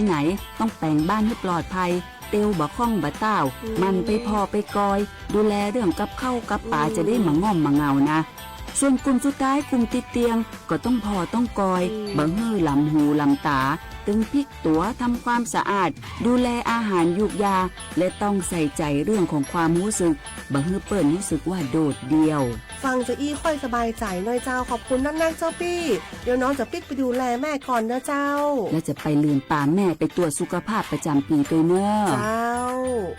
ไหน ต้องแป๋งบ้านให้ปลอดภัย เตียวบ่าข้องบ่าต้าว อืม หมั่นไปผ่อไปกอย ดูแลเรื่องกับข้าวกับปลา อืม จะได้มาง่อมมางาวนะ ส่วนกลุ่มสุดท้าย กลุ่มติดเตียง ก็ต้องผ่อต้องกอย อืม บ่าหื้อหลำหูหลำต๋า ตึงพลิกตั๋ว ทำความสะอาด ดูแลอาหารยูกยา และต้องใส่ใจเรื่องของความรู้สึก บ่าหื้อเปิ้นรู้สึกว่าโดดเดี่ยว ฟังจะอี้ค่อยสบายใจหน่อยเจ้า ขอบคุณนักๆ เจ้าปี้ เดี๋ยวน้องจะปิ๊กไปดูแลแม่ก่อนนะเจ้า แล้วจะไปลืมปาแม่ไปตรวจสุขภาพประจำปีด้วยเนอะ เจ้า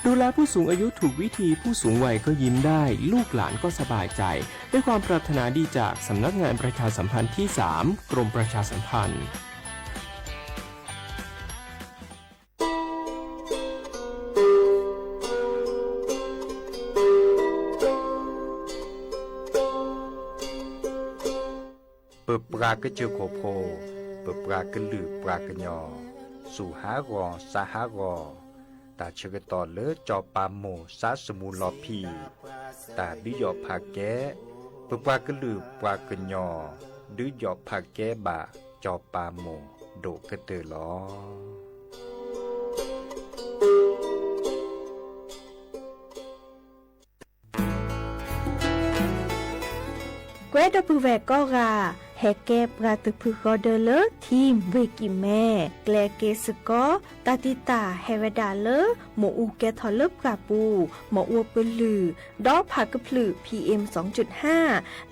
ดูแลผู้สูงอายุถูกวิธี ผู้สูงวัยก็ยิ้มได้ ลูกหลานก็สบายใจ ด้วยความปรารถนาดีจากสำนักงานประชาสัมพันธ์ที่สาม กรมประชาสัมพันธ์ ပပှၤကစၢၢ်ခိၣ်ဖိ, ပပှၤကလုာ်ပှၤကညီ, စူၢ်ဟးဂီၤစါဟးဂီၤ, တၢ်ဆၢကတီၢ်လၢစီၤပၤမိၢ်စါစမူလီၤဖံး, တၢ်ဒုးယီၣ်ဖးကဲ, ပပှၤကလုာ်ပှၤကညီ, ဒုးယီၣ်ဖးကဲဘၣ်စီၤပၤမိၢ်ဒိၣ်ကတၢၢ်လီၤ. ကွဲဒီပုၢ်ဝဲၢ်ကိးဂၤ ဟဲကဲပှၤတဖုဃီဒၢလၢ ထံၣ်ဝ့ၢ်ကံၢ်မဲ, ကျဲက့ၤစ့ၢ်ကီး တၢ်တံာ်တာ်ဟဲဝဲဒၣ်လၢ မ့ၣ်အူကဲထီၣ်လၢပှၢ်ပူၤ, မ့ၣ်အူပလုၢ်, ဒီးဖးကဖျုး PM စူၣ်ဟါ,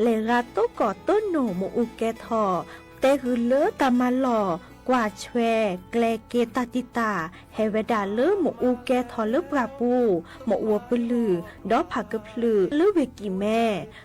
လဲၤရၤတိၢ်ကီၢ်တိၢ်နိၣ်မ့ၣ်အူကဲထီၣ်, တဲဂုာ်လၢတၢ်မၤလီၢ် ကွၢ်ဆွဲ ကျဲက့ၤတၢ်တံာ်တာ် ဟဲဝဲဒၣ်လၢမ့ၣ်အူကဲထီၣ်လၢပှၢ်ပူၤ, မ့ၣ်အူပလုၢ်, ဒီးဖးကဖျုးလၢဝ့ၢ်ကံၢ်မဲ,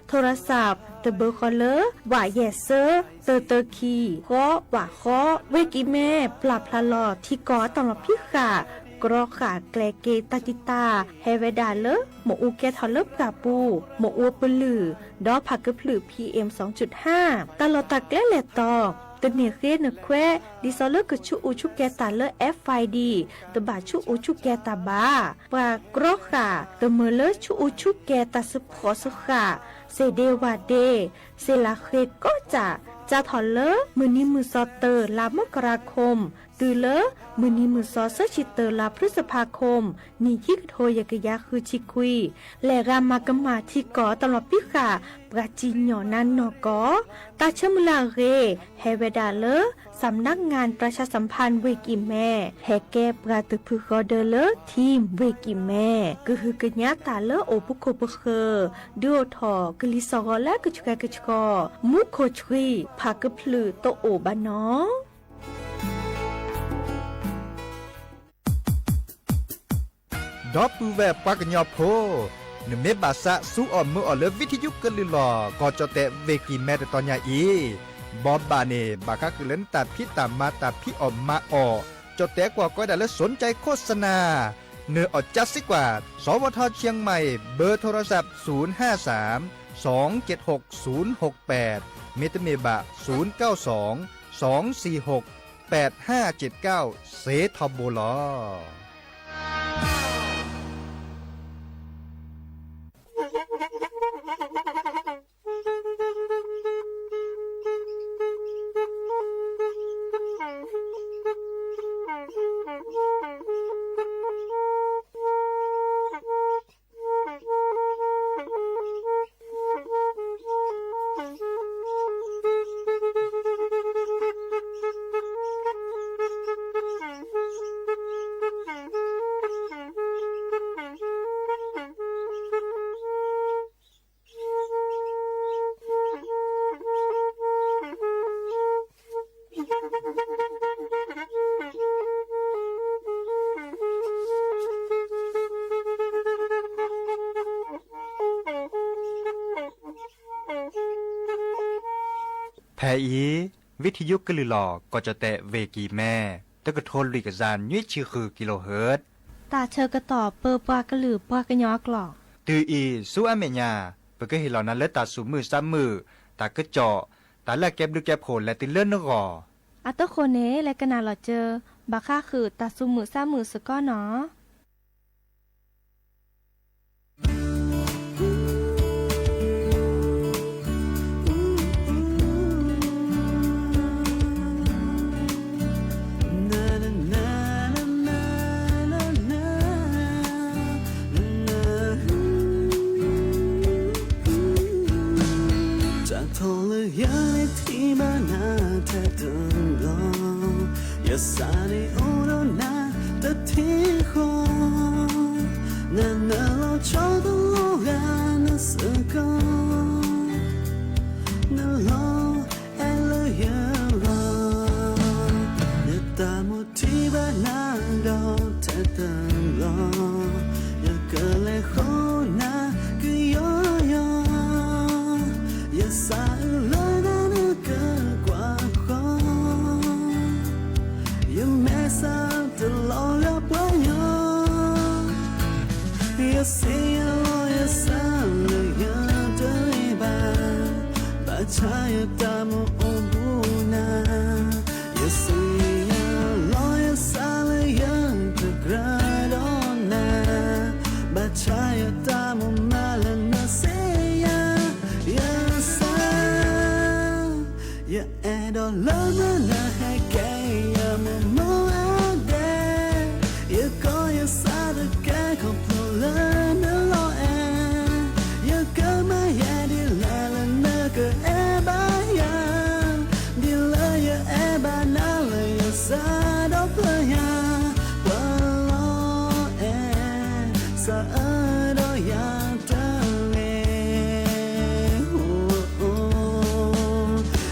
ထိရစး တဘၢဃီလၢ ဝးယဲၢ်စၢ သၢသၢခံ ဃီ ဝးဃီ, ဝ့ၢ်ကံၢ်မဲ ပျၢ်ဖျါလီၤထံကီၢ်အတၢ်လီၤဖံးဃာ် ကြီဃာ်ကျဲက့ၤတၢ်တံာ်တာ် ဟဲဝဲဒၣ်လၢ မ့ၣ်အူကဲထီၣ်လၢပှၢ်ပူၤ, မ့ၣ်အူပလုၢ်, ဒီးဖးကဖျုး PM စူၣ်ဟါ, တၢ်လီၢ်တၢ်ကျဲလဲၤတီၤ တန့ၢ်ဃ့နခွဲး ဒ်သိးလၢကဆူးအူဆူၣ်ကဲၤတၢ်လၢ FID တဘၣ်ဆူးအူဆူၣ်ကဲၤတၢ်ဘၣ်. ပှၤကြီဃာ် တမၢလၢဆူးအူဆူၣ်ကဲၤတၢ်စ့ၢ်ကီးစ့ၢ်ဃာ် စ့ၣ်ဒ့ဝၣ်ဒ့, စ့ၣ်လးဃ့ကိးကၠၢ်, စးထီၣ်လၢမုၢ်နံၤမုၢ်သီတၢ လါမကရၤခိၣ် တုၤလၢမုၢ်နံၤမုၢ်သီဆၢဆံတၢ လါဖျုစဖါခိၣ် နံၣ်ခံကထိယဲၢ်ကယၤဃုဆံခွံ, လဲၤဂၤမၤကမၣ်ထံကီၢ်တၢ်လီၤဖံးဃာ် ပှၤစံၣ်ညီၣ်နါနီၢ်ကီၢ်, တၢ်ဆၢမုၢ်လၢ်အဂ့ၢ် ဟဲဝဲဒၣ်လၢ สำนักงานประชาสัมพันธ์ ဝ့ၢ်ကံၢ်မဲ, ဟဲကဲပှၤတဖုဃီဒၢလၢ ထံၣ်ဝ့ၢ်ကံၢ်မဲ, ကဟုကညးတၢ်လၢအိၣ်ပခိၣ်ပဃၢၤ, ဒုးအိၣ်ထီၣ်ကလံၤစှီၤဂီၤလၢကဆှဲကဆှီ, မူခိၣ်ဆှံ ဖးကဖျုးတအိၣ်ဘၣ်နီၤ. ဒီပုၢ်ဝဲၢ်ပှၤကညီဖိ, နမ့ၢ်ဘၣ်သးစူအီၣ်မုာ်အီၣ်လၢ ဝံထယုကလုၢ်လီၤ ကီၢ်ကၠီၣ်တဲာ်ဝ့ၢ်ကံၢ်မဲတတီၤညါအံၤ, ဘီဘၣ်န့ၣ် ဘၣ်ဃးဃုာ်လၢနတၢ်ဖံးတၢ်မၤတၢ်ဖံးအီၣ်မၤအီၣ်, ကၠီၣ်တဲာ်ကွၢ်ကီဒၣ်လၢ สนใจโฆษณา, နအီၣ်ကၠါစ့ၢ်ကီး, สวท เชียงใหม่, เบอร์โทรศัพท์ ศูนย์ห้าสาม สองเจ็ดหก ศูนย์หกแปด မ့တမ့ၢ်ဘၣ် ศูนย์เก้าสอง สองสี่หก แปดห้าเจ็ดเก้า စ့ထီဘိလီၤ. ဖဲအံၤ ဝံထယုကလုၢ်လီၤ ကီၢ်ကၠီၣ်တဲာ်ဝ့ၢ်ကံၢ်မဲ တကထိလွံၢ်ကယၤနွံဆံဃု kilohertz တၢ်ဆၢကတီၢ်ပၢပှၤကလုာ်ပှၤကညီအကျိာ်, တုၤအံၤဆူအမဲာ်ညါ ပကဟ့ၣ်လီၤနၤလၢတၢ်သူၣ်မုာ်သးမုာ်, တၢ်ကစီၣ်, တၢ်လၢအကဲဘျုးကဲဖှိၣ်လဲၤတုၤလၢနဂီၢ်, အတဃိန့ၣ် လဲၤကနၣ်လီၤစၢၤ ဘၣ်ဃးဃုာ်တၢ်သူၣ်မုာ်သးမုာ်စ့ၢ်ကီးနီၤ. အိၣ်ဒီးနၤတထံၣ်ဃီ, နနၢၤလီၤဆီတလိၣ်ဂၤနစ့ၢ်ကီး, နလီၤအဲၣ်လၢယဂီၢ်, ယတၢ်မိၣ်ထံဘၣ်နၤဒီးထဲတဘျီ, ယကလဲၤဃီနၤကယီယီ, ယစးအၢလၢနၤနကကွၢ်ဃီ ယမဲာ်ဆှးတလီၤဂာ်ပှၤညီ, ယစံးယလီၤယသးလၢယတဂ့ၤဘၣ်, ဘၣ်ဆၣ်ယတၢ်မ့ၢ်အိၣ်ဘူးနၤ, ယစံးယလီၤယသးလၢယတကြၢးဒီးနၤ, ဘၣ်ဆၣ်ယတၢ်မ့ၢ်မၤလၢနစံးယၤ, ယသး ယအဲၣ်ဒိးလၢမုၢ်နၤဟဲကဲယမိၢ်မိၢ်အဒဲ, ယကီယသးတကဲခီဖျိလၢနလီၤအဲၣ်, ယကမၤယဲဒ်လဲၣ်လၢနကအဲၣ်ဘၣ်ယၤ, ဒ်လၢယအဲၣ်ဘၣ်နၤလၢယသးဒီဖျၢၣ်ညါ, ပှၤလီၤအဲၣ် စးအၢဒီးယၤတဂ့ၤ,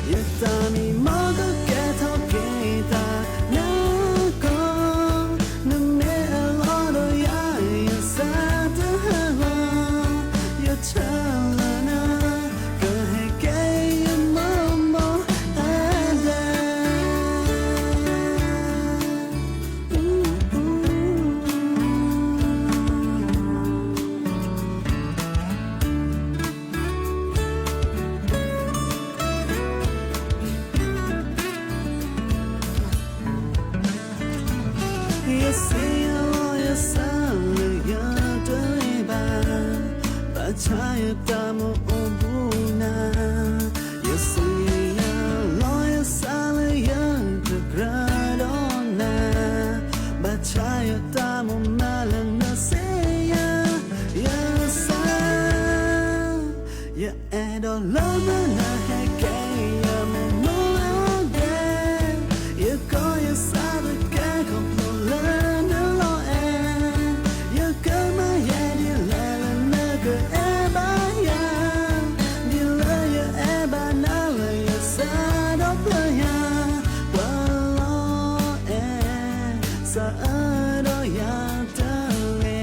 ယတၢ်မံမီၢ်ကကဲထီၣ်က့ၤတၢ်နၤကီ, နမ့ၢ်အၢၣ်လီၤဒီးယၤ ယသးတဟးဂီၤ, ယထၢလၢနၤ ကဟဲကဲယမိၢ်မိၢ်အဒဲ. ယစံးယလီၤယသးလၢယတဂ့ၤဘၣ်, ဘၣ်ဆၣ်ယတၢ်မ့ၢ်အိၣ်ဘူးနၤ, ယစံးယလီၤယသးလၢယတကြၢးဒီးနၤ, ဘၣ်ဆၣ်ယတၢ်မ့ၢ်မၤလၢနစံးယၤ, ယသး ယအဲၣ်ဒိးလၢမုၢ်နၤဟဲကဲယမိၢ်မိၢ်အဒဲ, ယကီယသးတကဲခီဖျိလၢနလီၤအဲၣ်, ယကမၤယဲဒ်လဲၣ်လၢနကအဲၣ်ဘၣ်ယၤ, ဒ်လၢယအဲၣ်ဘၣ်နၤလၢယသးဒီဖျၢၣ်ညါ, ပှၤလီၤအဲၣ် စးအၢဒီးယၤတဂ့ၤ,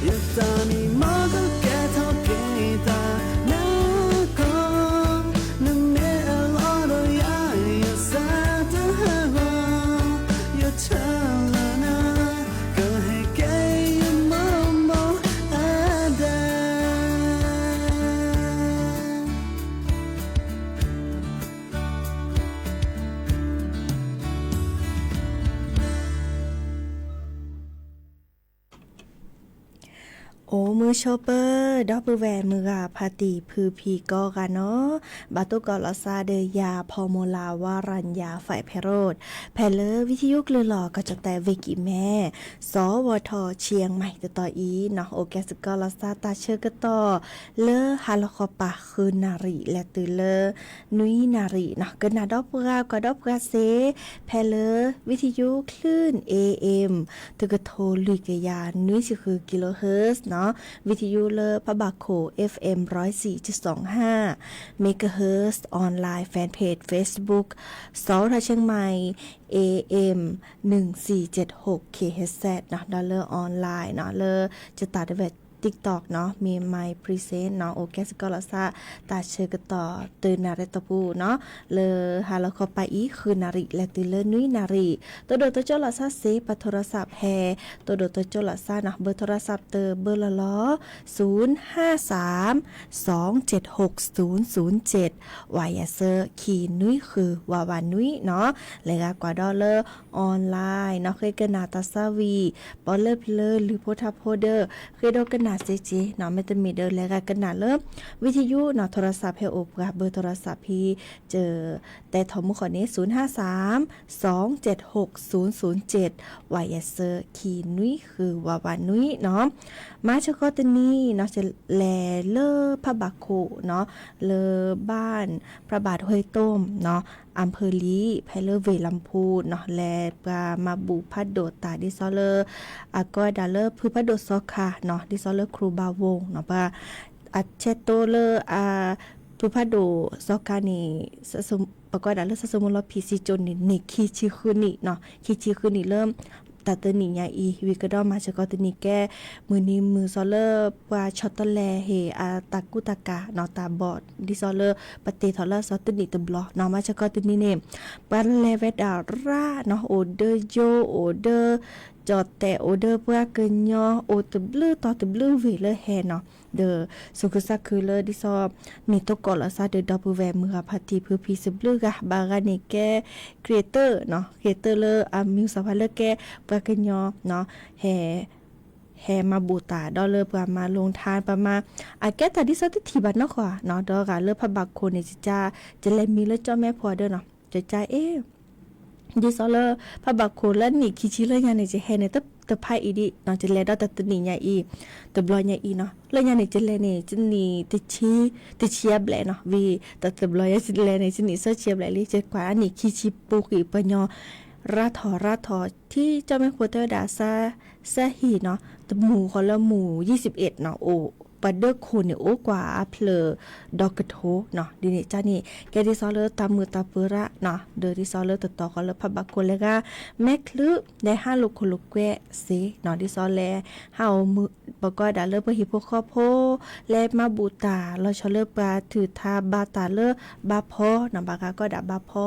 ယတၢ်မံမီၢ်ကကဲထီၣ်က့ၤတၢ်နၤကီ, နမ့ၢ်အၢၣ်လီၤဒီးယၤ ယသးတဟးဂီၤ, ယထၢလၢနၤ ကဟဲကဲယမိၢ်မိၢ်အဒဲ. အိၣ်မုာ်ဆိးပၢၤ ဒီပုၢ်ဝဲၢ်မုၢ်ဂၤဖါတံၢ်ဖုဖံးကိးဂၤနီၤ, ဘၣ်တိၢ်ကီးလီၤသးဒီးယၤ ဖီမူလၤဝါရၤညါ ဖဲဖဲရိး, ဖဲလၢဝံထယိၣ်ကျၢၢ်လီၤကီၢ်ကၠီၣ်တဲာ်ဝ့ၢ်ကံၢ်မဲ, စီၤဝီၤထီၣ်ဆံယဲၢ်မံၤတတီၤအံၤနီၤ, အိၣ်ကဲစ့ၢ်ကီးလီၤသးတၢ်ဆၢကတီၢ် လၢဟါလီၤခီပၤဃုနၣ်ရံၣ် လဲၤတုၤလၢ နွံနၣ်ရံၣ်နီၤ, ကနၣ်ဒီးပှၤ ကွၢ်ဒီးပှၤစ့ၢ် ဖဲလၢ ဝံထယိၣ်ကျၢၢ် AM တကထိလွံၢ်ကယၤနွံဆံဃု kilohertz နီၤ, ဝံထယိၣ်လၢဖးဘၣ်ခိၣ် FM ร้อยสี่จุดสองห้า megahertz, online fan page Facebook စီၤဝီၤထီၣ်ဆံယဲၢ်မံၤ AM หนึ่งสี่เจ็ดหก kilohertz နီၤ, ဒီးလၢ online နီၤ, လၢ ကတၢၢ်တဝဲၢ် TikTok နီၤ, မ့ၢ် My Present နီၤ, အိၣ်ကဲစ့ၢ်ကီးလီၤသး တၢ်ဆၢကတီၢ် တနၣ်ရံၣ်တီၢ်ပူၤနီၤ, လၢဟါလီၤခီပၤအံၤ ဃုနၣ်ရံၣ် လဲၤတုၤလၢနွံနၣ်ရံၣ်, တိၢ်ဒိၣ်တိစၢၤလီၤသးစ့ၢ် ပထိရသးဖဲ, တိၢ်ဒိၣ်တိစၢၤလီၤသးနီၤ, ဘၢထိရသးတဘၢလီၤလီၤ, ศูนย์ห้าสาม สองเจ็ดหก ศูนย์ศูนย์เจ็ด ဝးယဲၢ်သၢ ခံနွံဃု ဝးဝးနွံနီၤ, လဲၤဂၤကွၢ်ဒီးလၢ online နီၤ, ဃ့ကနၣ်တၢ်သးဝံၣ် ပီၣ်လဲၣ်ဖျၢၣ် လုၢ်ဖိထါဖိဒီး ဃ့ဒီးကနၣ်စ့ၢ်ကီးနီၤ, မ့တမ့ၢ်ဒီး လဲၤဂၤကနၣ်လၢ ဝံထယိၣ်နီၤ, ထိရသးဖဲအိၣ်ပှၤ ဘၢထိရသးဖဲ ကတဲထီၣ်မူဃီန့ၣ် ศูนย์ห้าสาม สองเจ็ดหก ศูนย์ศูนย์เจ็ด ဝးယဲၢ်သၢ ခံနွံဃု ဝးဝးနွံနီၤ, မၤဆၢဃီတနံၤနီၤ, လဲၤလၢဖးဘၣ်ခိၣ်နီၤ, လၢ บ้านพระบาทห้วยต้ม နီၤ အၣ်ဖၢၣ်လံၣ် ဖဲလၢဝ့ၢ်လၣ်ဖူနီၤ လဲၤပှၤမၤဘူၣ်ဖးဒိၣ်တၢ် ဒ်သိးလၢ အကိးဝဲဒၣ်လၢဖုဖးဒိၣ်စီၤခါနီၤ ဒ်သိးလၢခရူၣ်ဘၣ်ဝိနီၤ ပှၤ အဆဲးတိလၢ ဖုဖးဒိၣ်စီၤခါန့ၣ် ပကိးဝဲဒၣ်လၢ စၣ်စိမိၤလီၤဖံးစံကၠိန့ၣ် န့ၢ်ခံဆံဃုနံၣ်နီၤ ခံဆံဃုနံၣ်လၢ တၢ်တနံၣ်ညါအံၤ ဝံၤကဒီးမၤစ့ၢ်ကီးတနံၣ်ကဲ မုၢ်နံၤမုၢ်သီလၢ ပှၤဆီတလဲဟ့ၣ်အတၢ်ကူတၢ်ကၤနီၤ တၢ်ဘီၣ် ဒ်သိးလၢ ပတ့ထီၣ်လၢစီၤတနံၣ်တဘျီနီၤ မၤစ့ၢ်ကီးတနံၣ်န့ၣ် ပှၤလဲၤဝဲဒၣ်ရၣ်နီၤ အိၣ်ဒီးယိ အိၣ်ဒီး ကၠီၣ်တဲၣ် အိၣ်ဒီးပှၤကညီ အိၣ်တဘျုးတီၤတဘျုးဝ့ၢ်လၢဟဲနီၤ ဒီး သူၣ်ခုသးခုလၢဒ်သိး န့ၢ်သကိးလီၤသးဒီးဒီပုၢ်ဝဲၢ်မုၢ်ဂၤဖါတံၢ်ဖုဖံစံးဘျုးဂၤ ဘၣ်ဂၤန့ၣ်ကဲ creator နီၤ creator လၢအမံၤစၢၤဝဲလၢကဲ ပှၤကညီနီၤ ဟဲ ဟဲမၤဘူၣ်တၢ်ဒီးလၢပှၤမၤလိထါ ပှၤမၤ အကဲတၢ်ဒ်သိးတထံၣ်ဘၣ်နီၢ်ဃီနီၤ ဒီးဂၤလၢဖးဘၣ်ခိၣ်န့ၣ် ကက ကလဲၤမံလၢကၠီမဲဖိဒီးနီၤ ကက အ့ ဒ်သိးလၢ ဖးဘၣ်ခိၣ်လၢနံၣ်ခံဆံလၢညါန့ၣ် ကဟဲန့ၣ် တဖးအံၤဒံးနီၤ ကလဲၤဒီးတၢ်တနံၣ်ညါအံၤ တဘျီညါအံၤနီၤ လၢညါန့ၣ် ကလဲၤန့ၣ် ကနံၣ် တဆံအဘျဲၣ်နီၤ ဝံၤတဘျီညါကလဲၤန့ၣ် ကနံၣ်သၢဆံအဘျဲၣ်လံ ကကွၢ်အနံၣ်ခံဆံပူၤကွံာ်ပှၤညီ ရါထီၣ်ရါထီၣ် ထံကၠီမဲဖိတဲဝဲဒၣ် စးဟ့ၣ်နီၤ တမူၢ်ဃီလၢမူၢ် ယံၤစံးဘ့ၣ်နီၤ အိၣ် ပှၤဒၢခိၣ်န့ၣ်အိၣ်ကွၢ်အဖျၢၣ်ဒီးကထိနီၤ ဒ်န့ၣ်ကန့ၣ် ကဲဒ်သိးလၢတၢ်မုာ်တၢ်ပၢၤရၣ်နီၤ ဒီးဒ်သိးလၢတတီၤဃီလၢဖးဘၣ်ခိၣ်လဲၤဂၤ မဲာ်ချံ လဲၤဟးလိာ်ခိၣ်လိာ်ကွဲစ့ၢ်နီၤ ဒ်သိးလဲၤ ဟးအိၣ်မုာ် ပကိးဝဲဒၣ်လၢပဟံၣ်ဖိဃီဖိ လဲၤမၤဘူၣ်တၢ် လီၤဆီလၢပှၤထုးထါဘါတၢ်လၢဘါဖီနီၤ ဘၣ်ဂၤကိးဒၣ်ဘါဖီ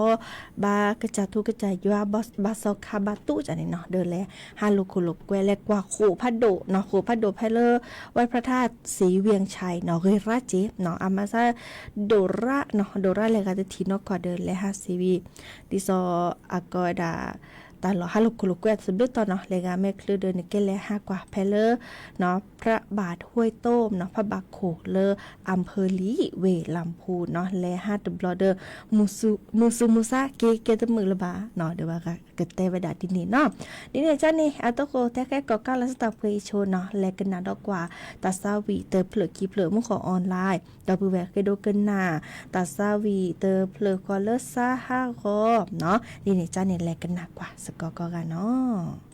ဘါကစၢ်ထူကစၢ်ယွၤ ဘါစီၤခါဘါတူၣ်ကန့ၣ်နီၤ ဒီးလဲၤ ဟးလိာ်ခိၣ်လိာ်ကွဲ လဲၤကွၢ်ဃိာ်ဖးဒိၣ်နီၤ ဃိာ်ဖးဒိၣ်ဖဲလၢ ဝဲဖရထၣ်စံဝံၣ်အဆဲးနီၤ ဂ့ၤရၣ်က့နီၤ အမၤစၢ် ဒိၣ်ရၣ်နီၤ ဒိၣ်ရၣ်လဲၤဂၤတထံၣ်နီၢ်ကီၢ်ဒီး လဲၤဟးစံဝံၣ် ဒ်သိး အကိးဝဲဒၣ် တၢ်လီၢ်ဟးလိာ်ခိၣ်လိာ်ကွဲတဘျုးတီၤနီၤ လဲၤဂၤမဲာ်ချံဒီးန့ၣ် ကလဲၤဟးကွၢ်ဖဲလၢ နီၤ ဖးဘၣ်ထွဲတိၢ်နီၤ ဖးဘၣ်ခိၣ်လၢ အၣ်ဖၢၣ်လံၣ် ဝ့ၢ်လၣ်ဖူနီၤ လဲၤဟးတဘျီဒီး မုၢ်သူၣ်မုၢ်သးက့ၤကဲတမုာ်လၢၤဘၣ်နီၤ ဒီးဘၣ်ဂၤကတဲဝဲဒၣ်ဒ်န့ၣ်နီၤ ဒ်န့ၣ်ကန့ၣ် အသကိးတဲဃဲကိးကါလၢစတၢ်ပှ့ၤအံၤဆိနီၤ လဲၤကနၣ်ဒီးကွၢ် တၢ်သးဝံၣ်တဖျၢၣ်ခံဖျၢၣ် မူဃီ online ဒီပုၢ်ဝဲၢ်ဃ့ဒိကနၣ် တၢ်သးဝံၣ်တဖျၢၣ်ဃီလၢစါဟးဂီၤနီၤ ဒ်န့ၣ်ကန့ၣ် လဲၤကနၣ်ကွၢ်စ့ၢ်ကီးကိးဂၤနီၤ.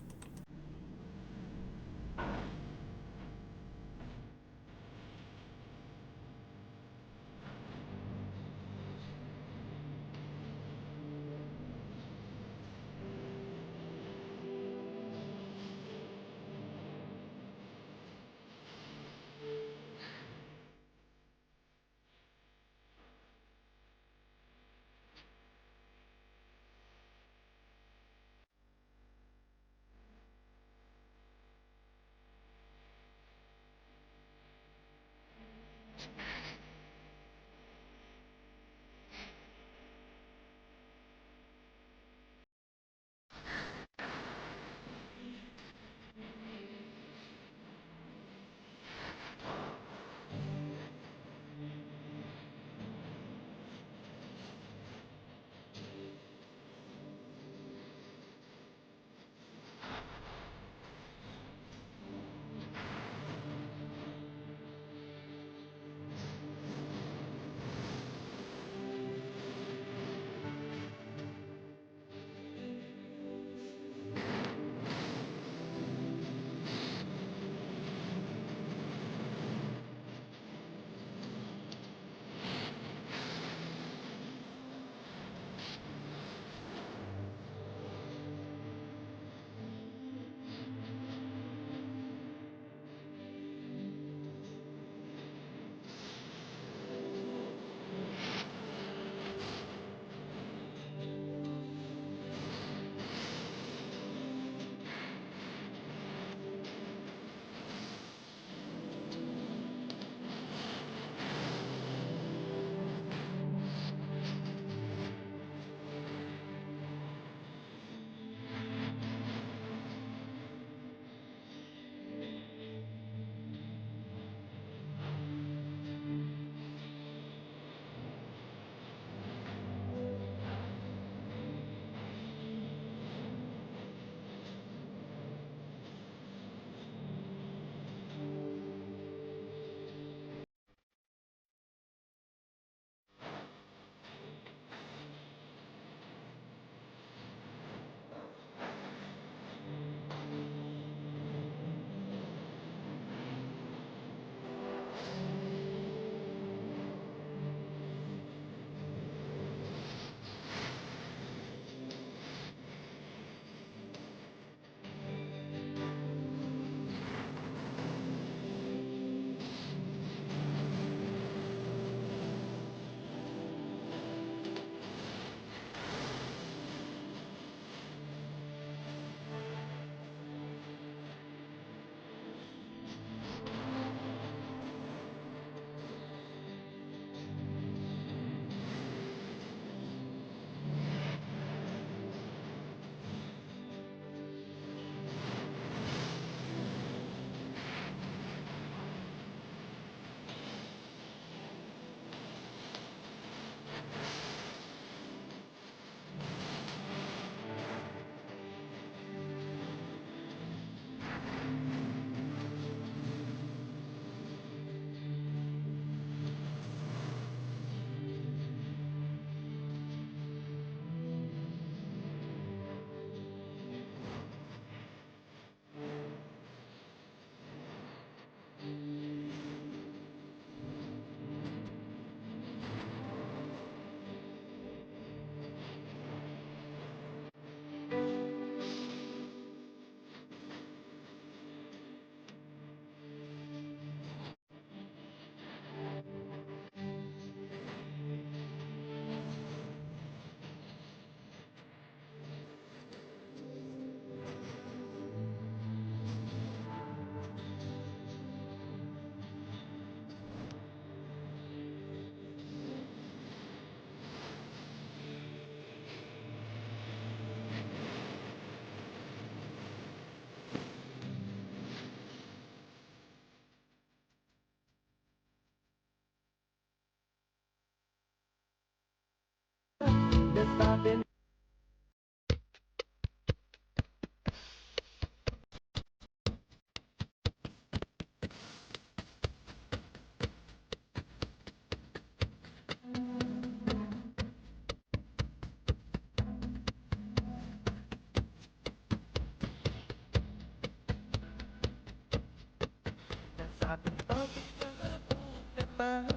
နမၤ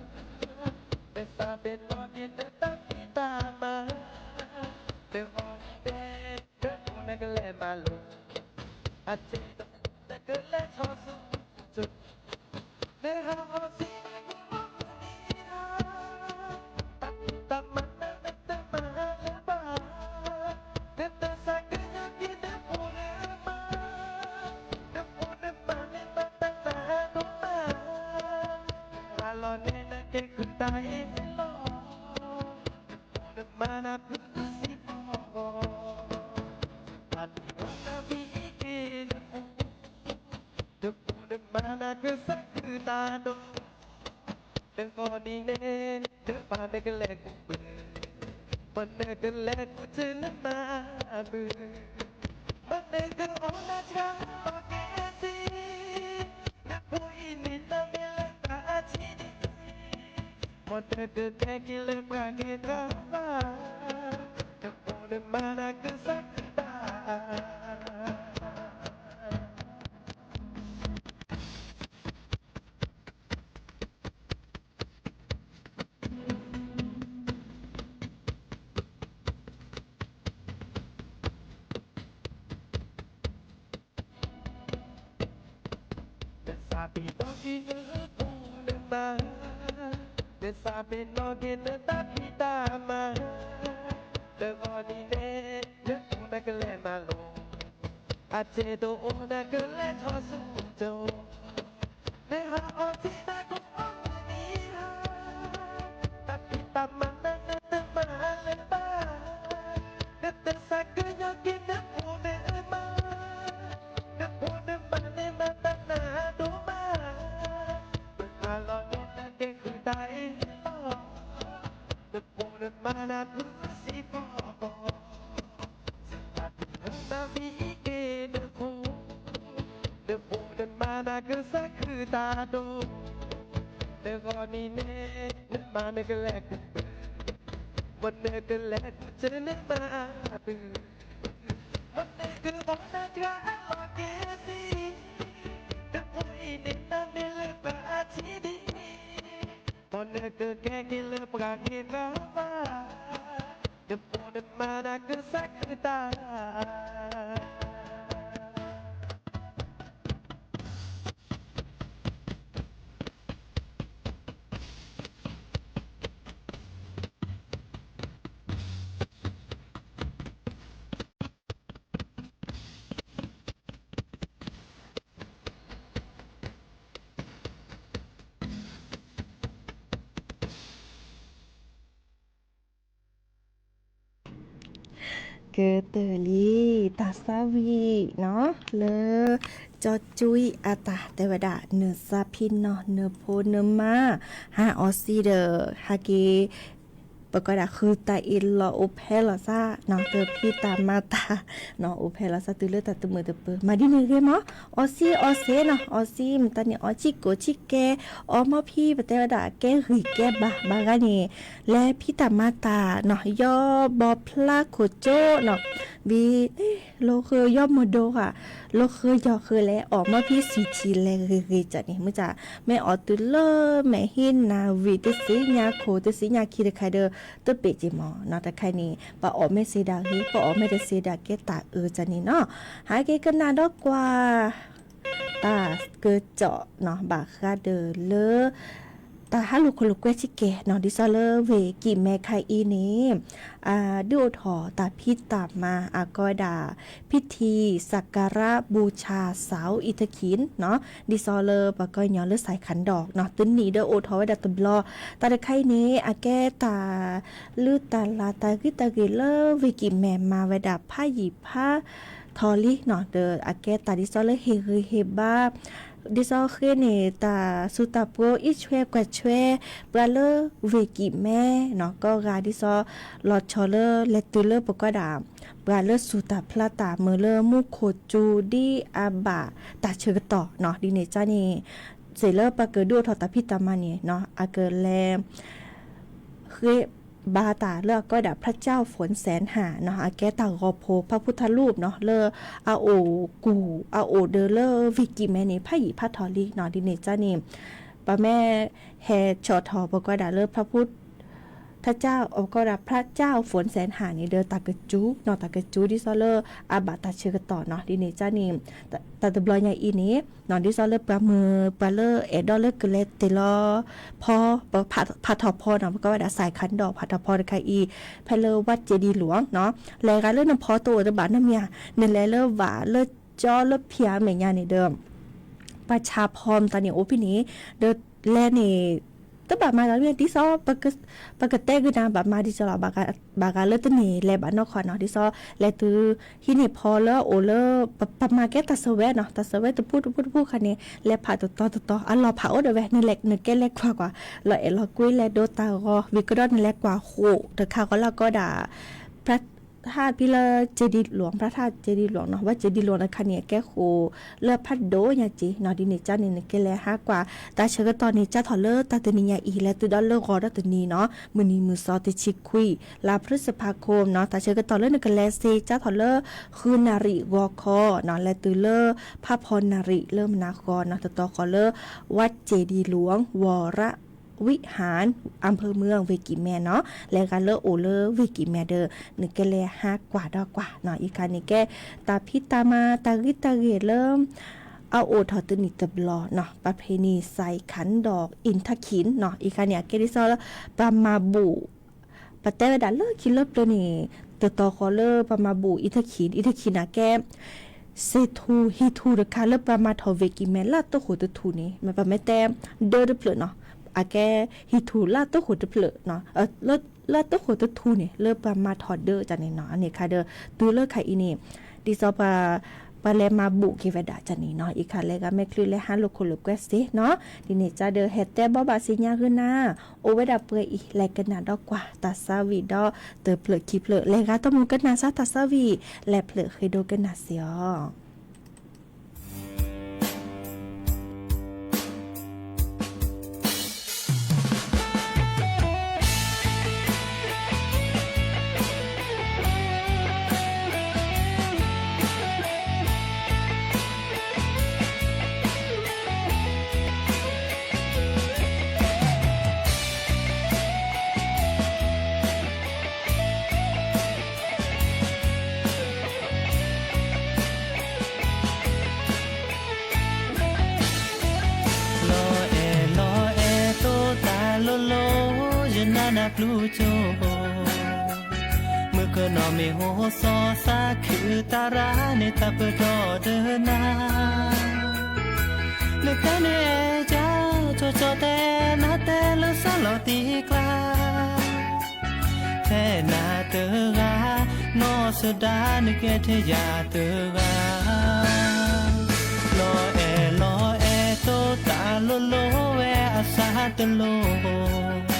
နသးပ့ၤနီၣ်က့ၤနတၢ်ဖံးတၢ်မၤ နဂီၢ်နံၤန့ၣ် နပူၤနကလဲၤမၤလိ အစ့တအိၣ်နကလဲၤထီၣ်ဆူကၠိ နဟးအီၣ်စံနကိးအီၣ်မုၢ်နံၤဧါ တၢ်ဖံးတၢ်မၤနၤနတမၤလၢၤဘၣ် နတသးကညီၤက့ၤနဖိနမါ နဖိနမါန့ၣ်မၤတၢ်နၤဒိၣ်မး အလီၢ်န့ၣ်နကဲဃုာ်တၢ်အ့ၣ်လီၤ နဖိနမါနၤဖုစံဖီ တၢ်ဖံးတၢ်မၤနၤဖံးက့ၤနဖိ နဖိနမါနၤကစၢ်ဃုာ်တၢ်ဒိၣ် နဂီၢ်နံၤန့ၣ် နပၢ်နကလဲၤကူးဘုး ပှၤနကလဲၤကူးဆၢနမါဘုး ပှၤနကအီၣ်နၤဆှါလီၤက့ၤစ့ နဖိအံၤန့ၣ်နမ့ၢ်လၢတၢ်အထံၣ်ဒ် ပှၤနကတဲက့ၤလၢပှၤဂ့ၤတၢ်ဘၣ် နဖိနမါနၤကစၢ်ဃုာ်တၢ် နသးပ့ၤနီၣ်က့ၤနဖိနမါ နသးပ့ၤနီၣ်က့ၤနတၢ်ဖံးတၢ်မၤ နဂီၢ်နံၤန့ၣ် နပူၤနကလဲၤမၤလိ အစ့တအိၣ်နကလဲၤထီၣ်ဆူကၠိ နဟးအီၣ်စံနကိးအီၣ်မုၢ်နံၤဧါ တၢ်ဖံးတၢ်မၤနၤနတမၤလၢၤဘၣ် နတသးကညီၤက့ၤနဖိနမါ နဖိနမါန့ၣ်မၤတၢ်နၤဒိၣ်မး အလီၢ်န့ၣ်နကဲဃုာ်တၢ်အ့ၣ်လီၤ နဖိနမါနၤဖုစံဖီ နဖိနမါနၤကစၢ်ဃုာ်တၢ်ဒိၣ် နဂီၢ်နံၤန့ၣ် နမါနကလဲၤကူးဘုး ပှၤနကလဲၤကူးဆၢနမါဘုး ပှၤနကအီၣ်နၤဆှါလီၤက့ၤစ့ နဖိအံၤန့ၣ်နမ့ၢ်လၢပှၤအထံၣ်ဒ် ပှၤနကတဲက့ၤလၢပှၤဂ့ၤတၢ်ဘၣ် နဖိနမါနၤကစၢ်ဃုာ်တၢ် ကတၢၢ်လံ တၢ်သးဝံၣ်နီၤ လၢ ကၠီကၠူအတၢ်တဲဝဲဒၣ် နသးပ့ၤနီၣ်နဖိနမါ ဟးအီၣ်စံဒီး ဟဲက့ၤ ပကွၢ်ဒၣ်ဃုတၢ်အ့ၣ်လီၤအိၣ်ဖဲလီၤသးနီၤ တၢ်ဖံးတၢ်မၤတၢ်နီၤ အိၣ်ဖဲလီၤသးတုၤလၢတၢ်တမုာ်တပၢၤ မၤဒ်န့ၣ်ဂ့ၤမး အီၣ်စံအီၣ်စ့နီၤ အီၣ်စံမတၤန့ၣ် အီၣ်ဆံးကိးဆံးကဲ အီၣ်မီၢ်ဖံး ပတဲဝဲဒၣ်ကဲဂံၢ်ကဲဘါ ဘၣ်ဂၤန့ၣ် လဲၤဖံးတၢ်မၤတၢ်နီၤ ယီၢ်ဘီဖျါခိၣ်ကၠိနီၤ ဝံၤ လီၤဃုာ်ယီၢ်မီၢ်ဒိဧါ လီၤဃုာ်ယီၢ်ဃုာ်လဲၣ် အီၣ်မီၢ်ဖံးစံးဆံးလဲၣ်ဂ့ၤဂ့ၤကန့ၣ် မ့ၢ်တၢ် မ့ၢ်အီၣ်တုၤလၢမဲာ်ဟံးနၤဝံၤ တဆံညါခိၣ် တဆံညါခံတခါဒီး တပ့ၤက့ၤမးနီၤ တခါန့ၣ် ပအီၣ်မ့ၢ်စ့ဒၣ်ဂ့ၤ ပအီၣ်မ့ၢ်တစ့ဒၣ်ကဲတၢ်အၢကန့ၣ်နီၤ ဟဲက့ၤကနၣ်ဒီးကွၢ် တၢ်ကစီၣ်နီၤ ဘၣ်ဃးဒီးလၢ တၢ်ဟးလိာ်ခိၣ်လိာ်ကွဲဆံးကဲနီၤ ဒ်သိးလၢဝ့ၢ်ကံၣ်မဲခါအံၤန့ၣ် ဒုးအိၣ်ထီၣ်တၢ်ဖံးတၢ်မၤ အကိးဝဲဒၣ် ဖံထံၣ် စးကၤရၣ်ဘူၣ်ဆၣ် စၢ်အံၤထခံနီၤ ဒ်သိးလၢပှၤကညီလၢစဲးခၣ်ဒီးနီၤ တနံၣ်ဒီးအိၣ်ထီၣ်ဝဲဒၣ်တဘျီ တၢ်တခါအံၤန့ၣ် အကဲတၢ်လုၢ်တၢ်လၢ်တၢ်ဂံၢ်တၢ်ဂ့ၤလၢဝ့ၢ်ကံၣ်မဲမၤဝဲဒၣ်ဖးယံာ်ဖးထီလံနီၤ ဒီးအကဲတၢ်ဒ်သိးလၢဟ့ၣ်ဂံၢ်ဟ့ၣ်ဘါ ဒ်သိးဃ့န့ၣ် တၢ်စူၤတၢ်ပှီၤအံးဆွဲကွၢ်ဆွဲ ပှၤလၢဝ့ၢ်ကံၣ်မဲနီၤ ကိးဂၤဒ်သိး လီၤဆီလၢလဲၤတုၤလၢပကွၢ်ဒၣ် ပှၤလၢစူၤတၢ်ဖျါတၢ်မုာ်လၢမူခိၣ်စူၤဒ်အဘၣ်တၢ်ဆၢကတီၢ်နီၤ ဒ်န့ၣ်ကန့ၣ် စ့ၢ်လၢပှၤကဒုးအိၣ်ထီၣ်တၢ်ဖံးတၢ်မၤန့ၣ်နီၤ အကလဲၤ ဃ့ဘါတၢ်လၢအကိးဝဲဒၣ် พระเจ้าฝนแสนหา နီၤ အကဲတၢ်ဂီၤဖိ พระพุทธรูป နီၤ လၢအအိၣ်ကူၣ်အအိၣ်ဒီးလၢဝ့ၢ်ကံၣ်မဲန့ၣ် ဖးယံာ်ဖးထီလံနီၤ ဒ်န့ၣ်ကန့ၣ် ပမ့ၢ်ဟဲဆီၣ်ထီၣ် ပကိးဒၣ်လၢဖု ထါကၠၢ် ပကိးဒၣ် พระเจ้าฝนแสนหา န့ၣ်ဒီး တၢ်ကစူၤနီၤ, တၢ်ကစူၤ ဒ်သိးလၢအဘၣ်တၢ်ဆၢကတီၢ်နီၤ. ဒ်န့ၣ်ကန့ၣ် တၢ်တဘျီညါအံၤန့ၣ်နီၤ, ဒ်သိးလၢပှၤမုၢ် ပှၤလၢအဲၣ်ဒိးလၢကလဲၤတ့ၢ်လီၤဖီ ဖးထီၣ်ဖီနီၤ, ပကိးဝဲဒၣ် สายขันดอก ဖးထီၣ်ဖီတခါအံၤ ဖဲလၢ วัดเจดีย์หลวง နီၤ, လဲၤဂၤလၢနဖီတအိၣ်တဘၣ်နီတမံၤဧါ, နလဲၤလၢဝၣ်လၢကၠီလၢဖံးအမဲာ်ညါန့ၣ်ဒီး ပှၤဆါဖီမတၤန့ၣ်အိၣ်ဖဲန့ၣ်, ဒီးလဲၤန့ၣ် တဘၣ်မၤတၢ်မ့ၢ် ဒ်သိး ပကတဲကနၤ ဘၣ်မၤဒ်သိးလီၤ, ဘၣ်ဂၤလၢတန့ၢ်လဲၤဘၣ်နီၢ်ခီနီၤ, ဒ်သိးလဲၤတုၤ ဟံးန့ၢ်ဖီလၢအအိၣ်လၢ ပမၤကဲတၢ်ဆၢဝဲနီၤ, တၢ်ဆၢဝဲတပူတပူတပူခါန့ၣ် လဲၤဖးတတီၤတတီၤ အလီၢ်ဖးအိၣ်ဒၣ်ဝဲ, နကဲလဲၤကွၢ်ကွၢ် လီၤအဲၣ်လီၤကွံလဲၤဒိတၢ်ဂီၤ ဝံၤကဒီးနလဲၤကွၢ်ဃိာ်တခါဃီလၢအကိးဒၣ် พระธาตุ ဖဲလၢ เจดีย์หลวง พระธาตุเจดีย์หลวง နီၤ, ဝၢ် เจดีย์หลวง တခါန့ၣ် အကဲဃိာ်လၢဖးဒိၣ်ညါက့ၤနီၤ, ဒ်န့ၣ်ကန့ၣ် နကဲလဲၤဟးကွၢ် တၢ်ဆၢကတီၢ်န့ၣ် ကၢ်ထီၣ်လၢတၢ်တနံၤညါအံၤ လဲၤတုၤဒီးလၢဂီၤဒီးတနံၤနီၤ, မုၢ်နံၤမုၢ်သီတဆံခွံ လါ พฤษภาคม နီၤ, တၢ်ဆၢကတီၢ်လၢနကလဲၤစ့ ကၢ်ထီၣ်လၢဃုနၣ်ရံၣ်ဂီၤခီနီၤ, လဲၤတုၤလၢဖးဖီနၣ်ရံၣ်လၢမုၢ်နၤဃီနီၤ, တတီၤဃီလၢ วัดเจดีย์หลวงวรวิหาร อำเภอเมือง เวกิแมน နီၤ, လဲၤဂၤလၢအိၣ်လၢ เวกิแมน ဒီး နကဲလဲၤဟးကွၢ်ဒီးကွၢ်နီၤ, အံၤခါန့ၣ်ကဲ တၢ်ဖံးတၢ်မၤတၢ်ဂ့ၤတၢ်ဂ့ၤလၢ အအိၣ်ထီၣ်တနံၣ်တဘျီနီၤ, ประเพณี สายขันดอกอินทขิล နီၤ, အံၤခါန့ၣ် အကဲဒ်သိးလၢ ပှၤမၤဘူၣ် ပတဲဝဲဒၣ်လၢခံလၢပျၢၤန့ၣ် တတီၤဃီလၢပှၤမၤဘူၣ် อินทขิล, อินทขิล န့ၣ်ကဲ စ့ထူ ဟံၣ်ထူၣ်တခါလၢပှၤမၤထီၣ် เวกิแมน လၢတိခိၣ်တထူၣ်န့ၣ် မ့ၢ်ပမ့ၢ်တဲ ဒၢတဖျၢၣ်နီၤ, အကဲဟံၣ်ထူၣ်လၢတိခိၣ်တဖျၢၣ် လၢတိခိၣ်တထူၣ်န့ၣ် လၢပှၤမၤထီၣ်ဒၢကန့ၣ်နီၤ, အန့ၣ်ခါဒီး တုၤလၢခါအံၤန့ၣ် ဒ်သိးပှၤ ပှၤလဲၤမၤဘူၣ်က့ၤဝဲဒၣ်ကန့ၣ်နီၤ, အံၤခါလဲၤဂၤမဲာ်ချံလဲၤဟးလိာ်ခိၣ်လိာ်ကွဲစ့နီၤ, ဒ်န့ၣ်ကဒီးဟဲတဲဘီဘၣ်စ့ညါဂုာ်နၤ, အိၣ်ဝဲဒၣ်ပှဲၤအံၤ လဲၤကနၣ်ဒီးကွၢ်တၢ်သးဝံၣ်ဒီးတဖျၢၣ်ခံဖျၢၣ်, လဲၤဂၤတမုာ်ကနၣ်စၢ်တၢ်သးဝံၣ် လဲၤဖျၢၣ်ဃ့ဒိကနၣ်စ့အီၤ. လီၤအဲၣ်လီၤအဲၣ်တိတၢ်လိၤလိၤ ယနၤနၢ်ပျူၤကၠိ, မုၣ်ကနီၤမ့ၢ်ဟိၣ်စီၤသးခုတၢ်ရၤန့ၣ် တၢ်ပၢၢ်ဒီတနၤ, နတဲန့ၣ်အဲၣ်ကၠၢ ကၠီကၠီတဲနၤတဲလၢစၢလီၤတံၢ်ကျါ ထဲနၤတဂၤ, နီၢ်စဒါနကဲထဲယၤတဂၤ, လီၤအဲၣ်လီၤအဲၣ်တိတၢ်လိၤလိၤဝဲအသးတလိၤ,